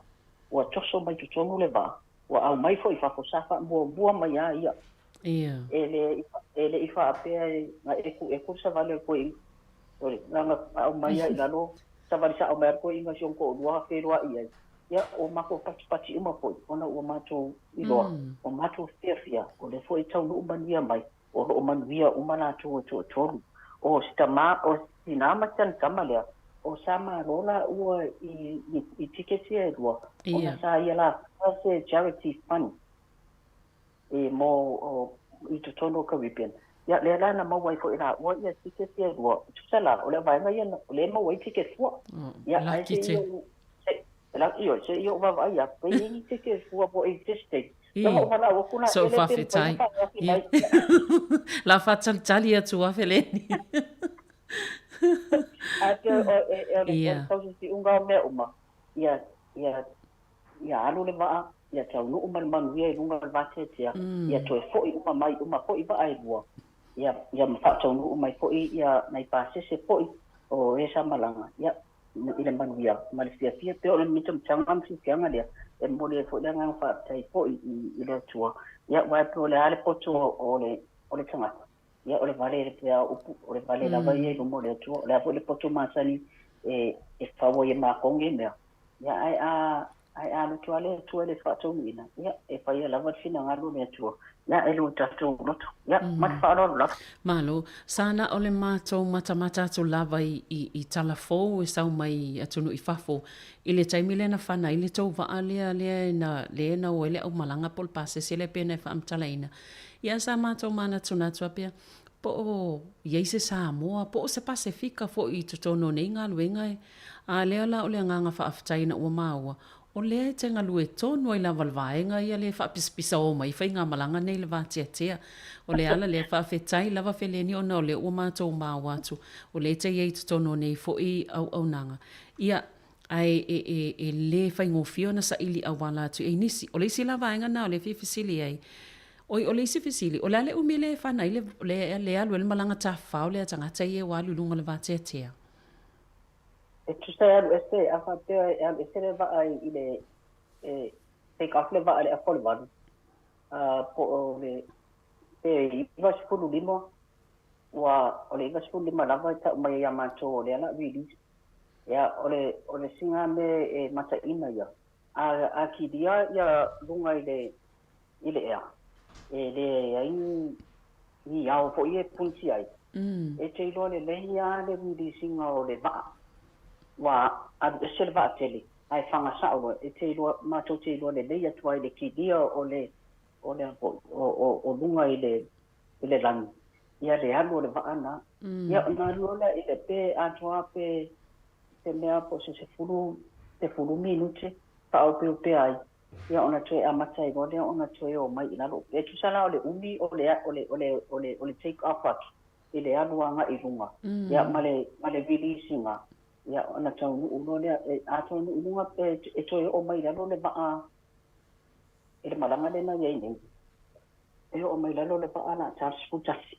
ua toso mai totonu le vaa, ua aumai foi i fafo, sa faamuamua mai lava ia. E le i faapea na ekueku le savali a le toeaina. Oi, na ona aumai lava i lalo, savali sao mai lava le toeaina i si ona toalua feiloai ai. Ia, ua matou patipati uma foi, ona ua matou iloa, ua matou fiafia, o lea foi e taunuu manuia mai. O lo o manuia uma latou e toatolu. O si tama, o si tinā ma si ana tama lea, o sa malo laua i tiketi ia e lua, ona sa ia latou se charity fund e mo i totonu o Caribbean. Ia, lea la na maua ai foi e laua ia tiketi ia e lua. Tusa la, o le vaega ia o lea e maua ai ticket fua. Ia, ae se i ou, se i ou vaavaai atu, pe i ai ni ticket fua po o existing. So faafetai. La faatalitali atu a Feleni. Ae pei o le tausisiuga o mea uma, ia alu le vaa, ia taunuu ma le manuia i luga o le vateatea, ia toe foi uma mai uma foi vaa e lua, ia ma faataunuu mai foi ia nai pasese foi o e sa malaga, ia, i le manuia ma le fiafia. Pei o le mitamitaga ma fiafiaga lea e momoli ai foi le agaga faafetai foi i le Atua. Ia, aua e pei o le a le poto o le tagata, ia, o le vale e pei a upu, o le vale lava ia i luma o le Atua. O le a foi le poto masani e fau ai e matou nei mea, ia, ae a loto lava le Atua i le faataunuuina, ia, e faia lava le finagalo o le Atua, ia, e lo tatou loto. Ia, ma le faaaloalo lava. Malo. Sa na o le matou matamata atu lava i tala fou e sau mai atunuu i fafo i le taimi lea na fana ai le tou vaa lea lea na lea na o ai le aumalaga po o le pasese lea pei ona e faamatalaina. Ia sa matou manatunatu lava pea po o i ai se Samoa po o se Pasefika foi i totonu o nei galuega e a lea la o le agaga faafetai ina ua maua O lea e te galue tonu ai lava le vaega ia lea e faapisapisao mai ai faigamalaga nei i le vateatea. O le ala lea, faafetai lava Feleni ona o lea ua matou maua atu, o lea e te i ai i totonu o nei foi auaunaga. Ia, ae e, e, e le faigofie ona saili auala atu i ai nisi. O le isi la vaega lena o lea e fia fesili ai, oi, o le isi fesili, o le a le umi lea e fana ai le, lea, lea e alu ai le malaga tafafao lea a tagata ia ua alu i luga o le vateatea? E tusa e alu ese, a faapea e alu ese le vaa i le, e take off le vaa i le afa o le 8, po o le, pe 95, ua, o le 95 lava e tau mai ai ia matou o lea o le a release. Ia, o le siga mea e mataina ia, a kilia ia luga i le ea, e leai ni ao foi e punitia ai. E te iloa lelei lava le release ina o le vaa. Ua alu ese le vaa tele, ae faga sao loa, e te iloa, matou te iloa lelei atu ai le kilia o le o luga i le lagi. Ia le alu o le vaa na. Ia ona alu loa lea i le pe atoa pe se mea po o se 10 minute faaopeopea ai. Ia ona toe amata ai loa lea ona toe o mai i lalo. E tusa la o le umi o le take off atu i le alu agai i luga. Ia ma le release ina. Ia ona taunuu loa lea, e atoa i luga e toe oo mai i lalo le vaa i le malaga lea na i ai nei. E oo mai lalo le vaa la ta 11.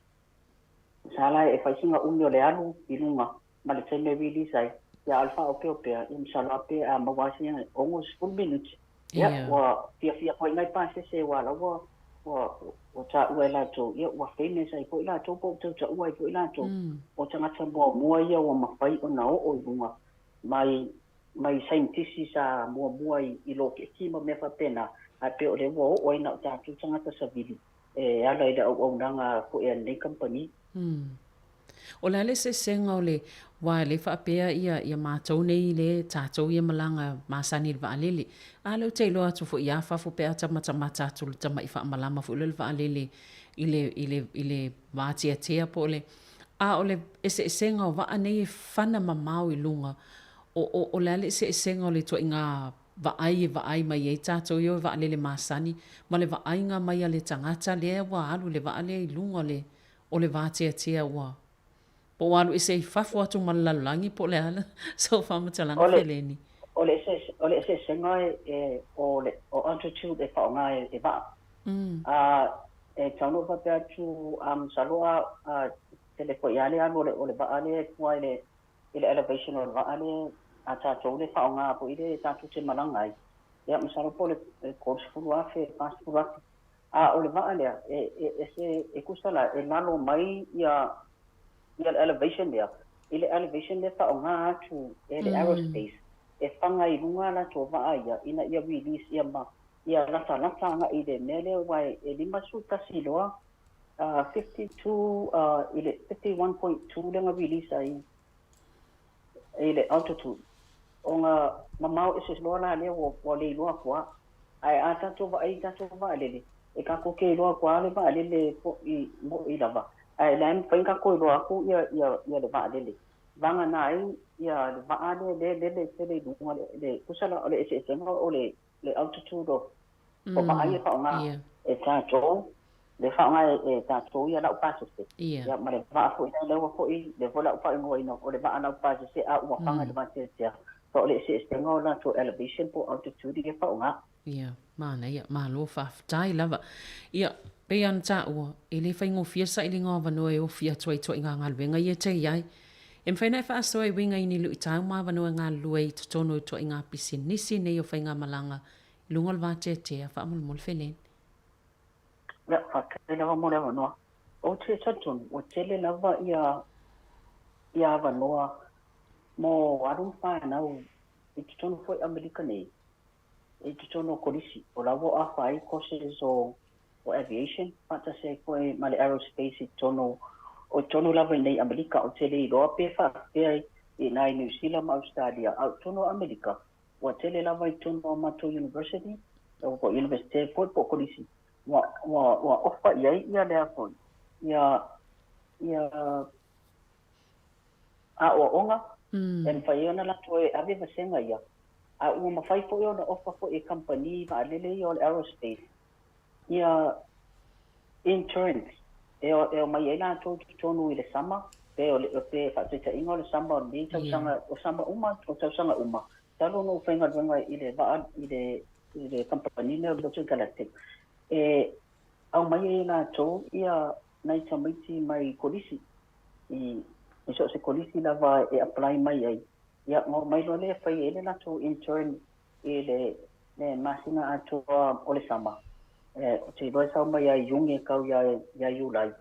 Sa la e fai sina umi o le alu i luga ma le taimi e release ai. Ia a o le faaopeopea, ia masalo lava pe a maua sina 60 minute. Ia ua fiafia foi nai pasese ua la ua taua e latou, ia ua famous ai foi latou po o tautaua ai foi latou. O tagata muamua ia ua mafai ona oo i luga mai. mai saienitisi sa muamua i loketi ma mea faapena, ae pei o lea ua oo ai na o tatou tagata savili e ala i le auaunaga foi a lenei kamupani. O le a le eseesega o le, aua e le faapea ia, ia matou nei le tatou ia malaga masani i le vaalele. A lea ou te iloa atu foi ia fafo pe a tamatamata atu le tamai faamalama foi lea o le vaalele i le, i le, i le vateatea po o le, a o le eseesega o vaa nei e fana mamao i luga, o, o, o le a le eseesega o le ituaiga vaai e vaai mai ai tatou ia o vaalele masani ma le vaaiga mai a le tagata lea ua alu i le vaa lea i luga o le, o le vateatea ua, po ua alu ese i fafo atu ma le lalolagi po o le a sau faamatalaga Feleni. O le o le eseesega e o le o altitude e faaaoga e vaa. A e tatau ona ou faapea atu, masalo a tele foi lava le alu o le vaa lea e fua i le elevation o le vaa lea a tatou le faaaoga foi lea tatou te malaga ai. Ia masalo po o le 30,000, 40,000. A o le vaa lea, e ese, e tusa la, e lalo mai ia le elevation lea, i le elevation lea faaaoga atu e le aerospace, e faga i luga a latou vaa ia, ina ia release ia ma ia latalata agai i le mea lea, aua e 51 loa, 52 i le 51.2 lea na release ai i le altitude. Ona mamao ese loa la lea ua le iloa atu lava. Ae a tatou vaai i tatou vaalele, e tatou te iloa atu lava le vaalele mo'i lava, ae la e mafai ona tatou iloa atu ia le vaalele. Vagana ai ia le vaa lea lea lele tele i luga le tusa la o le eseesega o le altitude o vaa ia faaaoga e tatou, le faaaoga e tatou ia laupasese. Ia ma le vaa foi lea ua foi, lea foi la ua faaigoaina o le vaa laupasese a ua faga i le vateatea. O le eseesega o latou elevation po o altitude ia faaaoga. Ia, manaia, malo faafetai lava. Ia, pei ona taua, e le faigofie le sailiga o avanoa e ofi atu ai i ituaiga galuega ia e te i ai. E mafai ona e faasoa e uiga i ni luitau ma avanoa e galulue ai i totonu o ituaiga pisinisi nei o faigamalaga i luga o le vateatea faamolemole Feleni. Ia, faafetai lava mo le avanoa. Ou te talitonu, ua tele lava ia avanoa mo alo ma fanau i totonu foi o Amerika nei, i totonu o kolisi, o la ua ofa ai courses o aviation, faatasi ai foi ma le aerospace i totonu o totonu lava i nei Amerika. Ou te le iloa pe faapea i ina i Niu Sila ma Ausetalia, a o totonu o Amerika, ua tele lava i totonu o matou university, po o universite foi po o kolisi, ua ofa i ai ia lea foi, ia aoaoga e mafai ai ona latou e ave vasega ia, a ua mafai foi ona ofa foi e kamupani vaalele ia o le aerospace ia interns e omai ai latou i totonu i le sama, pe o le pe faataitaiga o le sama o lenei tausaga, o sama uma, o tausaga uma, talu ona ou faigaluega i le vaa i le kamupani lea o le Virgin Galactic, e aumai ai e latou ia nai tamaiti mai kolisi, i so o se kolisi lava e apply mai ai, ia ona omai loa lea e fai ai le latou intern i le masina atoa o le sama. Ou te iloa e sau mai ia Iuni e tau ia Iulai,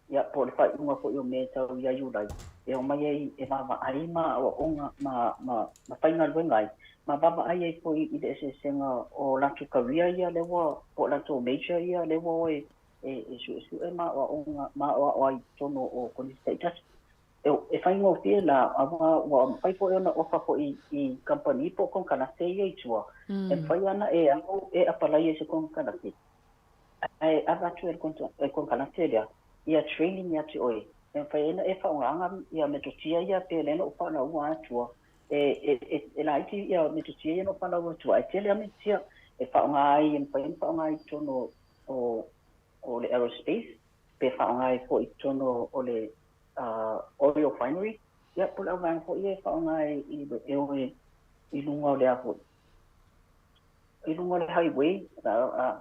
ia po o le faaiuga foi o Me e tau ia Iulai, e omai ai e vaavaai ma aoaoga ma faigaluega ai, ma vaavaai ai foi i le eseesega o latou career ia lea ua, po o latou major ia lea ua o e suesue ma aoaoga ma aoao ai i totonu o kolisi taitasi. E faigofie la, aua ua mafai foi ona ofa foi i kamupani po o konekarate ia i tua, e mafai ona e alu e apalai ai se konekarate, ae ave atu e le konekarate lea ia training ia te oe, e mafai ai ona e faaaogaina ia metotia ia pe lea na ou faalaua atua, e laiti ia metotia ia na ou faalaua atua, ae tele lava metotia e faaaoga ai, e mafai ona faaaoga ai i totonu o le aerospace, pe faaaoga ai foi i totonu o le oil refinery, ia po o le auvaega foi ia e faaaoga ai e o i luga o le a foi, i luga o le highway,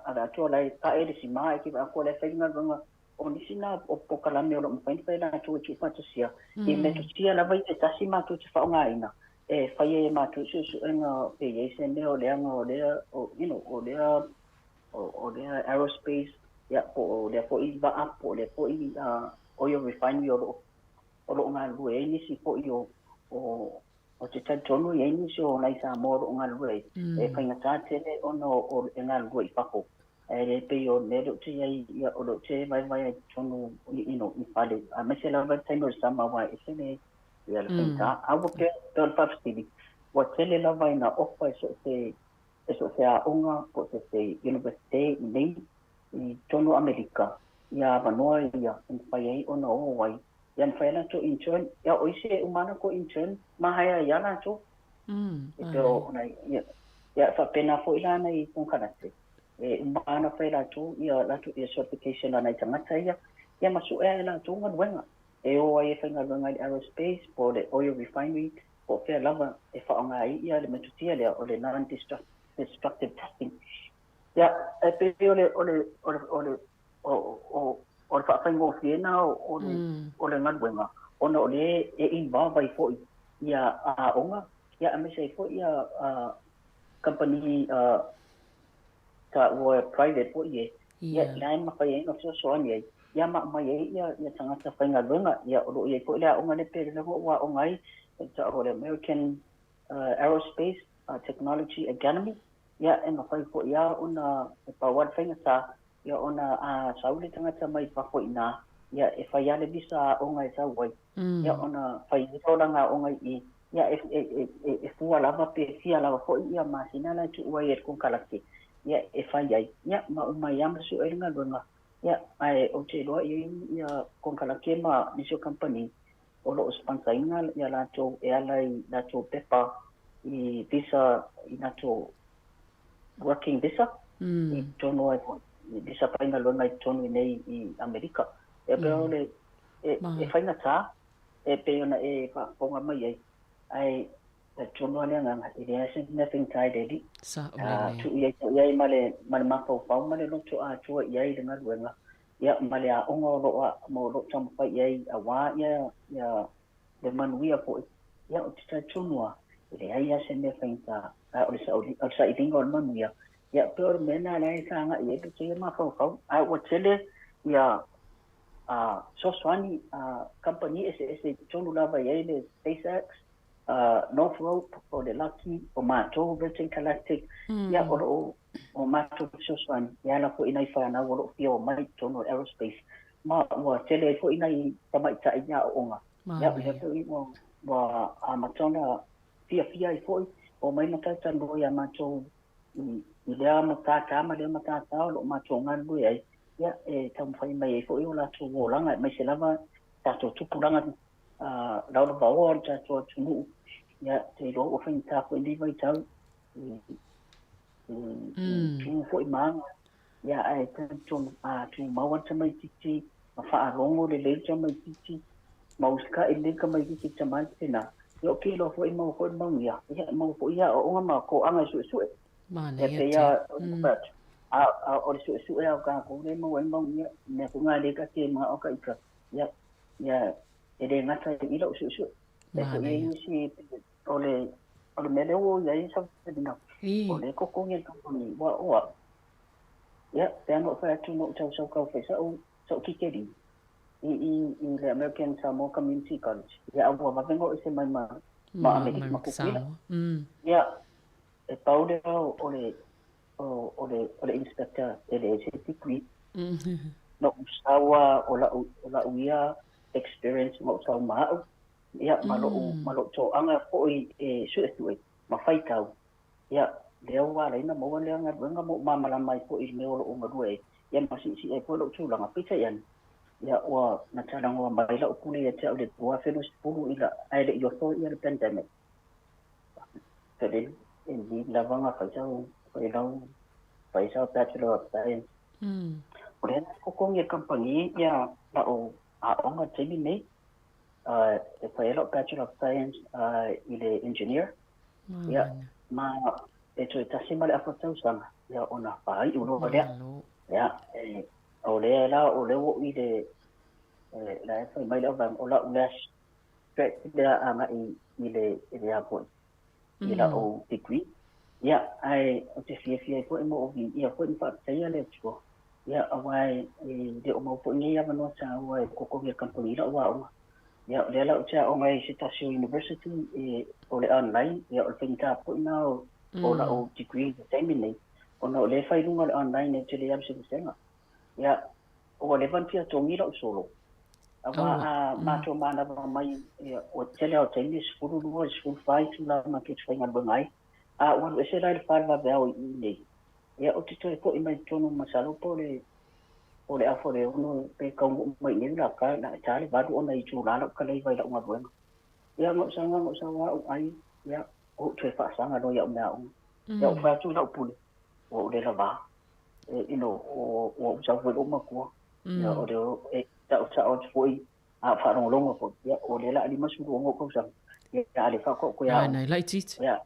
ave atu o la e pae le sima, e te vaai atu o la e fai le galuega. O nisi na o polokalame o lo o mafai ona fai e latou e tuufaatasia, i metotia lava ia e tasi matou te faaaogaina, e fai ai e matou suesuega pe i ai se mea o leaga o lea, you know, o lea aerospace, ia, po o lea foi vaa, po o lea foi oil refinery o lo o galulue ai nisi foi o Ou te talitonu e i ai nisi o nai Samoa o lo o galulue ai, e faigata tele ona o e galulue i fafo, ae le pei o le mea lea ou te i ai, ia, o lea ou te vaevae ai i totonu i i fale, aemaise lava le taimi o le sama aua e ese le ia le faigata. A ua pei o le faafesili, ua tele lava ina ofa e so o se e so o se aoga po o se Universite i inei i totonu o Amerika ia avanoa ia e mafai ai ona o ai ia mafai ai latou intern. Ia o isi e uma lava latou intern ma hire ai lava latou. E pei ona ia ia faapena foi la nai konekarate e uma lava ona fai e latou ia latou ia certification a nai tagata ia ia ma sue lava e latou galuega e o ai e faigaluega i le aerospace po o le oil refinery po o fea lava e faaaoga ai ia le metotia lea o le non destructive testing. Ia e pei o le o le o le o le o o o le faafaigofie lena o le o le galuega ona o lea e involve ai foi ia aoga ia aemaise ai foi ia kamupani taua private foi e ia la e mafai ai ona fesoasoani ai ia ma aumai ai ia ia tagata faigaluega. Ia o lo o i ai foi le aoga lea pe lea ua aoga ai e ta'u o le American Aerospace Technology Academy. Ia e mafai foi lava ona e pau lava le faigata ia ona a sau le tagata mai fafo i ina ia e fai lava le visa aoga e sau ai ia ona fai ai loa lana aoga i i ia e fua lava pe fia lava foi ia masina la e tuu ai e le konekarate ia e fai ai ia ma uma ai lava ma sue le galuega. Ia ae ou te iloa i ai ia konekarate ma nisi o kamupani o lo o sponsor ina ia latou e ala i latou pepa i visa i latou working visa i totonu ai foi i visa faigaluega i totonu i nei i Amerika. E pei o le e faigata e pei ona e faafofoga mai ai, ae talitonu lava le agaga e leai se mea faigata i le Alii. Tuu i ai foi i ai ma le ma le mafaufau ma le loto atoa i ai le galuega ia ma le aoga o lo o ma o lo o taumafai i ai aua ia ia le manuia foi. Ia ou te talitonu lava e leai lava se mea faigata, ae o le o le sailiga o le manuia ia pei o le mea lena lea e sa agai i ai lou teia mafaufau. Ae ua tele ia fesoasoani a kamupani eseese i totonu lava e i ai le SpaceX, Northrop, o le Lockheed, o matou Virgin Galactic, ia o lo o o matou fesoasoani e ala foi i nai fanau o lo o fia omai i totonu o le aerospace ma ua tele ai foi nai tamaitai i aoaoga. Ia o lea foi ua ua amata ona fiafia ai foi omai ma talatalanoa ia matou i lea matata ma lea matata o lo o matou galulue ai, ia e taumafai mai ai foi o latou olaga aemaise lava tatou tupulaga laulavaoa o le tatou atunuu. Ia te iloa ua faigata foi lenei vaitau i tu foi ma aga, ia ae talitonu a tumau lava le tamaitiiti ma faalogo lelei le tamaitiiti ma usitai lelei le tamaitiiti i le tama ma le tina, ia ou te iloa foi e maua foi le manuia, ia e maua foi aoaoga ma toaga e suesue. Ia pei lava ona fai atu, a o le suesue lava o tatou lea e maua ai le manuia, o le mea foi lena lea ta te manao ita, ia ia e le gata i lau suesue. E foi i ai nisi o le o le mea lea ua i ai Savelina, o lea e totogi e le kamupani, ua o au. Ia, pe ana ou fai atu na ou tau sau tau fai sa'u sa'u tikeri i i i le American Samoa Community College, ia a ua vave ona oo ese mai ma ma Amerika ma Tutuila. Ia, e pau lea o le o o le o le inspector e leai se degree. Na ou sau lava o la'u o la'u ia experience ma ou sau ma a'u, ia ma lo'u ma lo'u toaga foi e su'esu'e ma faitau. Ia, lea ua ala ai ona maua lea galuega ma ou malamalama ai foi i le mea o lo o galue ai, ia ma siisii ai foi lou tulaga. Peitai ane, ia ua na talanoa mai lau pule ia te au i le 2020 i la, ae le i oso ia le pandemic. Pele, e need lava ona fai sau, fai lau, fai sau Bachelor of Science. O lea na totogi e le kamupani ia lau aoga i le taimi lenei, e fai ai lau Bachelor of Science i le Engineer. Ia, ma e toe tasi ma le afa tausaga, ia ona faaiu loa lea. Ia, e, o lea la, o lea ua ou i le, la e fai mai le auvaega, o lau lea track lea agai i le, i le a foi, i lau degree. Ia, ae ou te fiafia ai foi ma ou viia foi ma faafetaia le Atua, ia, aua e le o maua foi nei avanoa taua e totogi e le kamupani lau aoga. Ia, o lea la ou te aoga ai i se tasi o university e, o le online, ia o le faigata foi lena o, o lau degree i le taimi lenei, ona o lea e fai i luga o le online ou te le alu i se vasega. Ia, ua leva ona fia togi lau solo, aua a matou manava mai, ia, o le tele lava o taimi e 12 i le 14 itula matou te faigaluega ai. A ou alu ese la i le 4 i le vaveao i i nei, ia ou te toe foi mai i totonu masalo po o le po o le afa o le 6 pe taunuu mai i inei o le a ta, ta le 8 ona itula lau kalaiva i lau galuega. Ia na ou saga na ou sau lava ou ai, ia ou toe faasaga loa i au meaaoga. Ia ou fai atu i lau pule, ua ou le lavā. E, you know, ua ou sau foi i lou matua. Ia o le e saosao atu foi a o faalogologo foi, ia o lea o le a 56 ou tausaga, ia a o lea faatoa ou toe aoga. Nai laitiiti. Ia,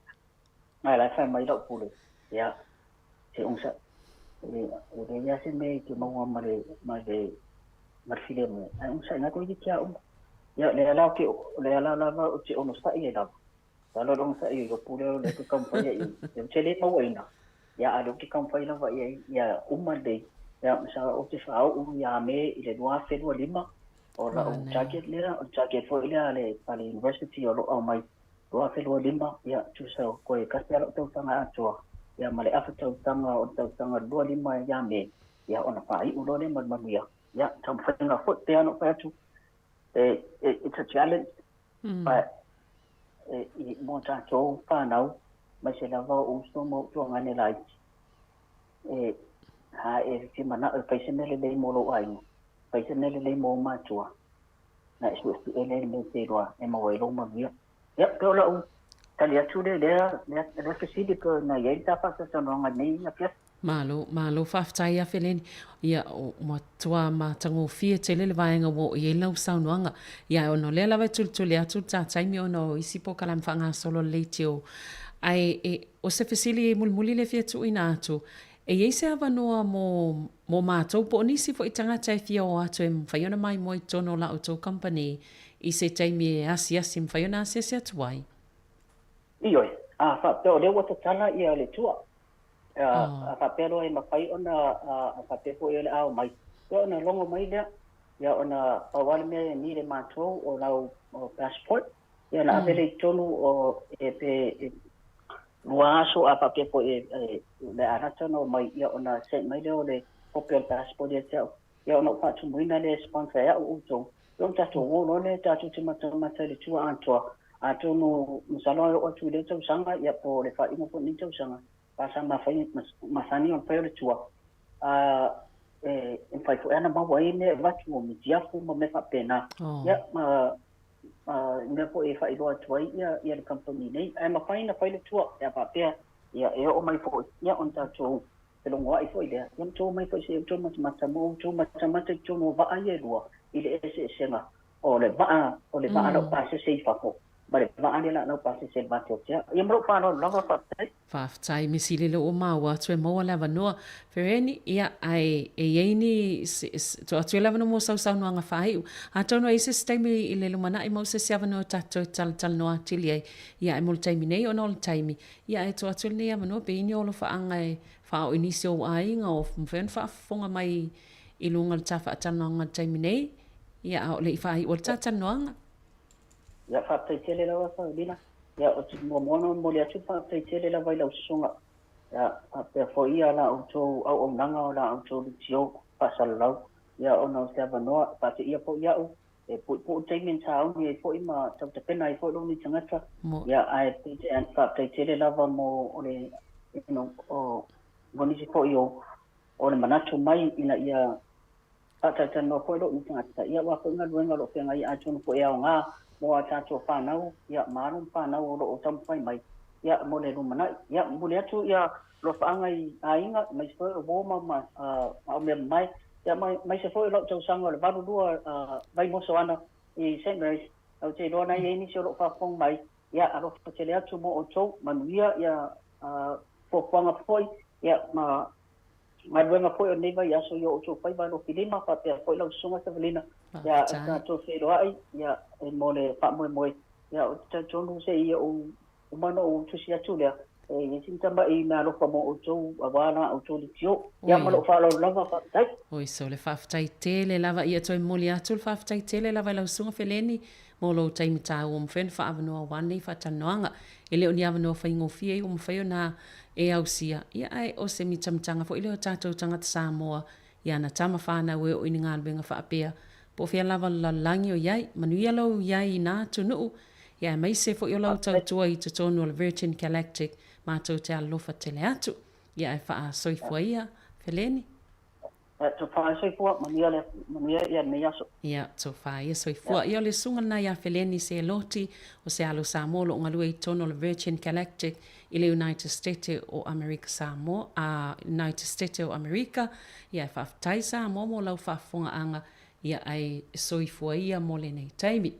ae la e fai mai lau pule, ia, se onosai, e leai lava se mea e te maua ma le, ma le, ma le filemu, ae onosai lava toeitiiti aoga. Ia, o lea la ou te, o lea la lava ou te onosai ai lava, masalo o le onosai o Iopu lea o lea ou te taumafai ai i i, ou te le mauaina, ia, a o lea ou te taumafai lava i ai ia uma lelei, ia, masalo ou te faaoo ia Me i le 2025, o lau target lea, o le target foi lea a le, a le university o lo o aumai 2025, ia, tusa o toe tasi lava lau tausaga atoa, ia, ma le afa tausaga o le tausaga 25 ia Me, ia, ona faaiu loa lea ma le manuia. Ia, taumafaiga foi, pei lava ona ou fai atu, it's a challenge, but e, mo tatou fanau, aemaise lava o uso ma ou tuagane laiti, e, a e fia manao e fai se mea lelei mo lou aiga, fai se mea lelei mo ou matua, na e suesue lea i le mea e te iloa e maua ai lou manuia. Ia, pei o lau tali atu lea i lea, lea fesili pei ona i ai le ta faatalatalanoaga i lenei afiafi. Malo, malo faafetai ia Feleni. Ia, ua matua matagofie tele le vaega ua oo i ai lau saunoaga. Ia, ona o lea lava e tulituli atu le ta taimi ona o isi polokalame faagasolo a le leitio. Ae, e, o se fesili mulimuli lea e fia tuuina atu, e i ai se avanoa mo, mo matou po o nisi foi tagata e fia o atu e mafai ona maimoa i totonu o la outou kamupani i se taimi e asiasi, e mafai ona asiasi atu ai? Ioe, a faapea o lea ua tatala ia le tua, a faapea loa e mafai ona, a faapea foi o le a omai, ia ona logo mai lea, ia ona pau lava le mea e need e matou o lau passport, ia ona ave lea i totonu o, e pe 2 aso a faapea foi e o le a lata ona omai, ia ona send mai lea o le kopi o le passport ia te au, ia ona ou faatumuina lea e sponsor e au outou, ia ona tatou o loa lea tatou te matamata i le tua atoa, atonu masalo a oo atu i lea tausaga, ia po o le faaiuga foi o lenei tausaga, a sa masani ona fai o le tua, a e mafai foi ona maua ai mea e avatu o mitiafu ma mea faapena, ia ma mea foi e faailoa atu ai ia le kamupani nei. Ae mafai ona fai le tua pe a faapea ia e oo mai foi, ia ona tatou felogoai foi lea, ia ma outou omai foi se i outou matamata ma outou matamata i totonu o vaa ia e lua i le eseesega o le vaa o le vaa laupasese i fafo ma le vaa lea laupasese i le vateatea. Ia ma lou faaaloalo lava, faafetai. Faafetai Misili lea ua maua atu e maua le avanoa. Fereni, ia, ae e i ai ni, tuu atu ia le avanoa mo sau saunoaga faaiu. Atonu e i ai se isi taimi i le lumanai maua se isi avanoa tatou te talatalanoa atili ai. Ia, ae mo le taimi nei ona o le taimi, ia ae tuu atu lenei avanoa pe i ai ni alofaaga e faaoo i nisi o ou aiga o mafai ona faafofoga mai i luga o le ta faatalanoaga i le taimi nei, ia a o le i faaiua le ta talanoaga. Ia, faafetai tele lava Saulina. Ia, ou te muamua ona momoli atu le faafetai tele lava i lau susuga, ia, faapea foi ia la outou auaunaga o la outou leitio faasalalau, ia, ona o se avanoa e faateia foi au, e puipui le taimi na sauni ai foi ma tautapena ai foi lou nei tagata. Ia, ae faafetai tele lava mo o le, you know, o, mo nisi foi o, o le manatu mai ina ia faatalatalanoa foi lou tagata, ia aua foi galuega o lo o feagai atonu foi e aoga mo a tatou fanau, ia, ma alo ma fanau o lo o taumafai mai, ia, mo le lumanai. Ia, momoli atu ia alofaaga i aiga, aemaise foi o uo ma ma aumea mamae, ia, aemaise foi o lau tausaga o le 82 Vaimoso ana i Saint Mary's, ou te iloa na i ai nisi o lo o faafofoga mai, ia, alofa tele atu mo outou, manuia ia fuafuaga foi, ia, ma galuega foi o lenei vaiaso i o outou faiva alofilima, faapea foi lau Susuga Savalina, ia, tatou feiloai, ia, e mo le faamoemoe, ia, ou te talitonu se i ou uma ona ou tusi atu lea, E i ai sina tamai meaalofa mo outou aua la outou leitio. Ia ma lou faaaloalo lava, faafetai. Oi sole, faafetai tele lava. Ia toe momoli atu le faafetai tele lava i lau Susuga Feleni mo lou taimi taua ua mafai ona faaavanoa aua lenei faatalanoaga. E le o ni avanoa faigofie ia ua mafai ona e ausia, ia ae o se mitamitaga foi lea o tatou tagata Samoa i ana tama fanau e oo i ni galuega faapea, po o fea lava o le lalolagi o i ai. Manuia lou i ai i na atunuu, ia aemaise foi o lau tautua i totonu o le Virgin Galactic, matou te alolofa tele atu. Ia ae faasoifua ia, Feleni. Ia, tofa ia soifua, manuia le, manuia ia lenei aso. Ia, tofa ia soifua. Ia, o le susuga lena ia Feleni Seloti, o se alo Samoa o lo o galue i totonu o le Virgin Galactic i le United Stete o Amerika Samoa, a, United Stete o Amerika. Ia, e faafetai Samoa mo lau faafofogaaga, ia ae soifua ia mo lenei taimi.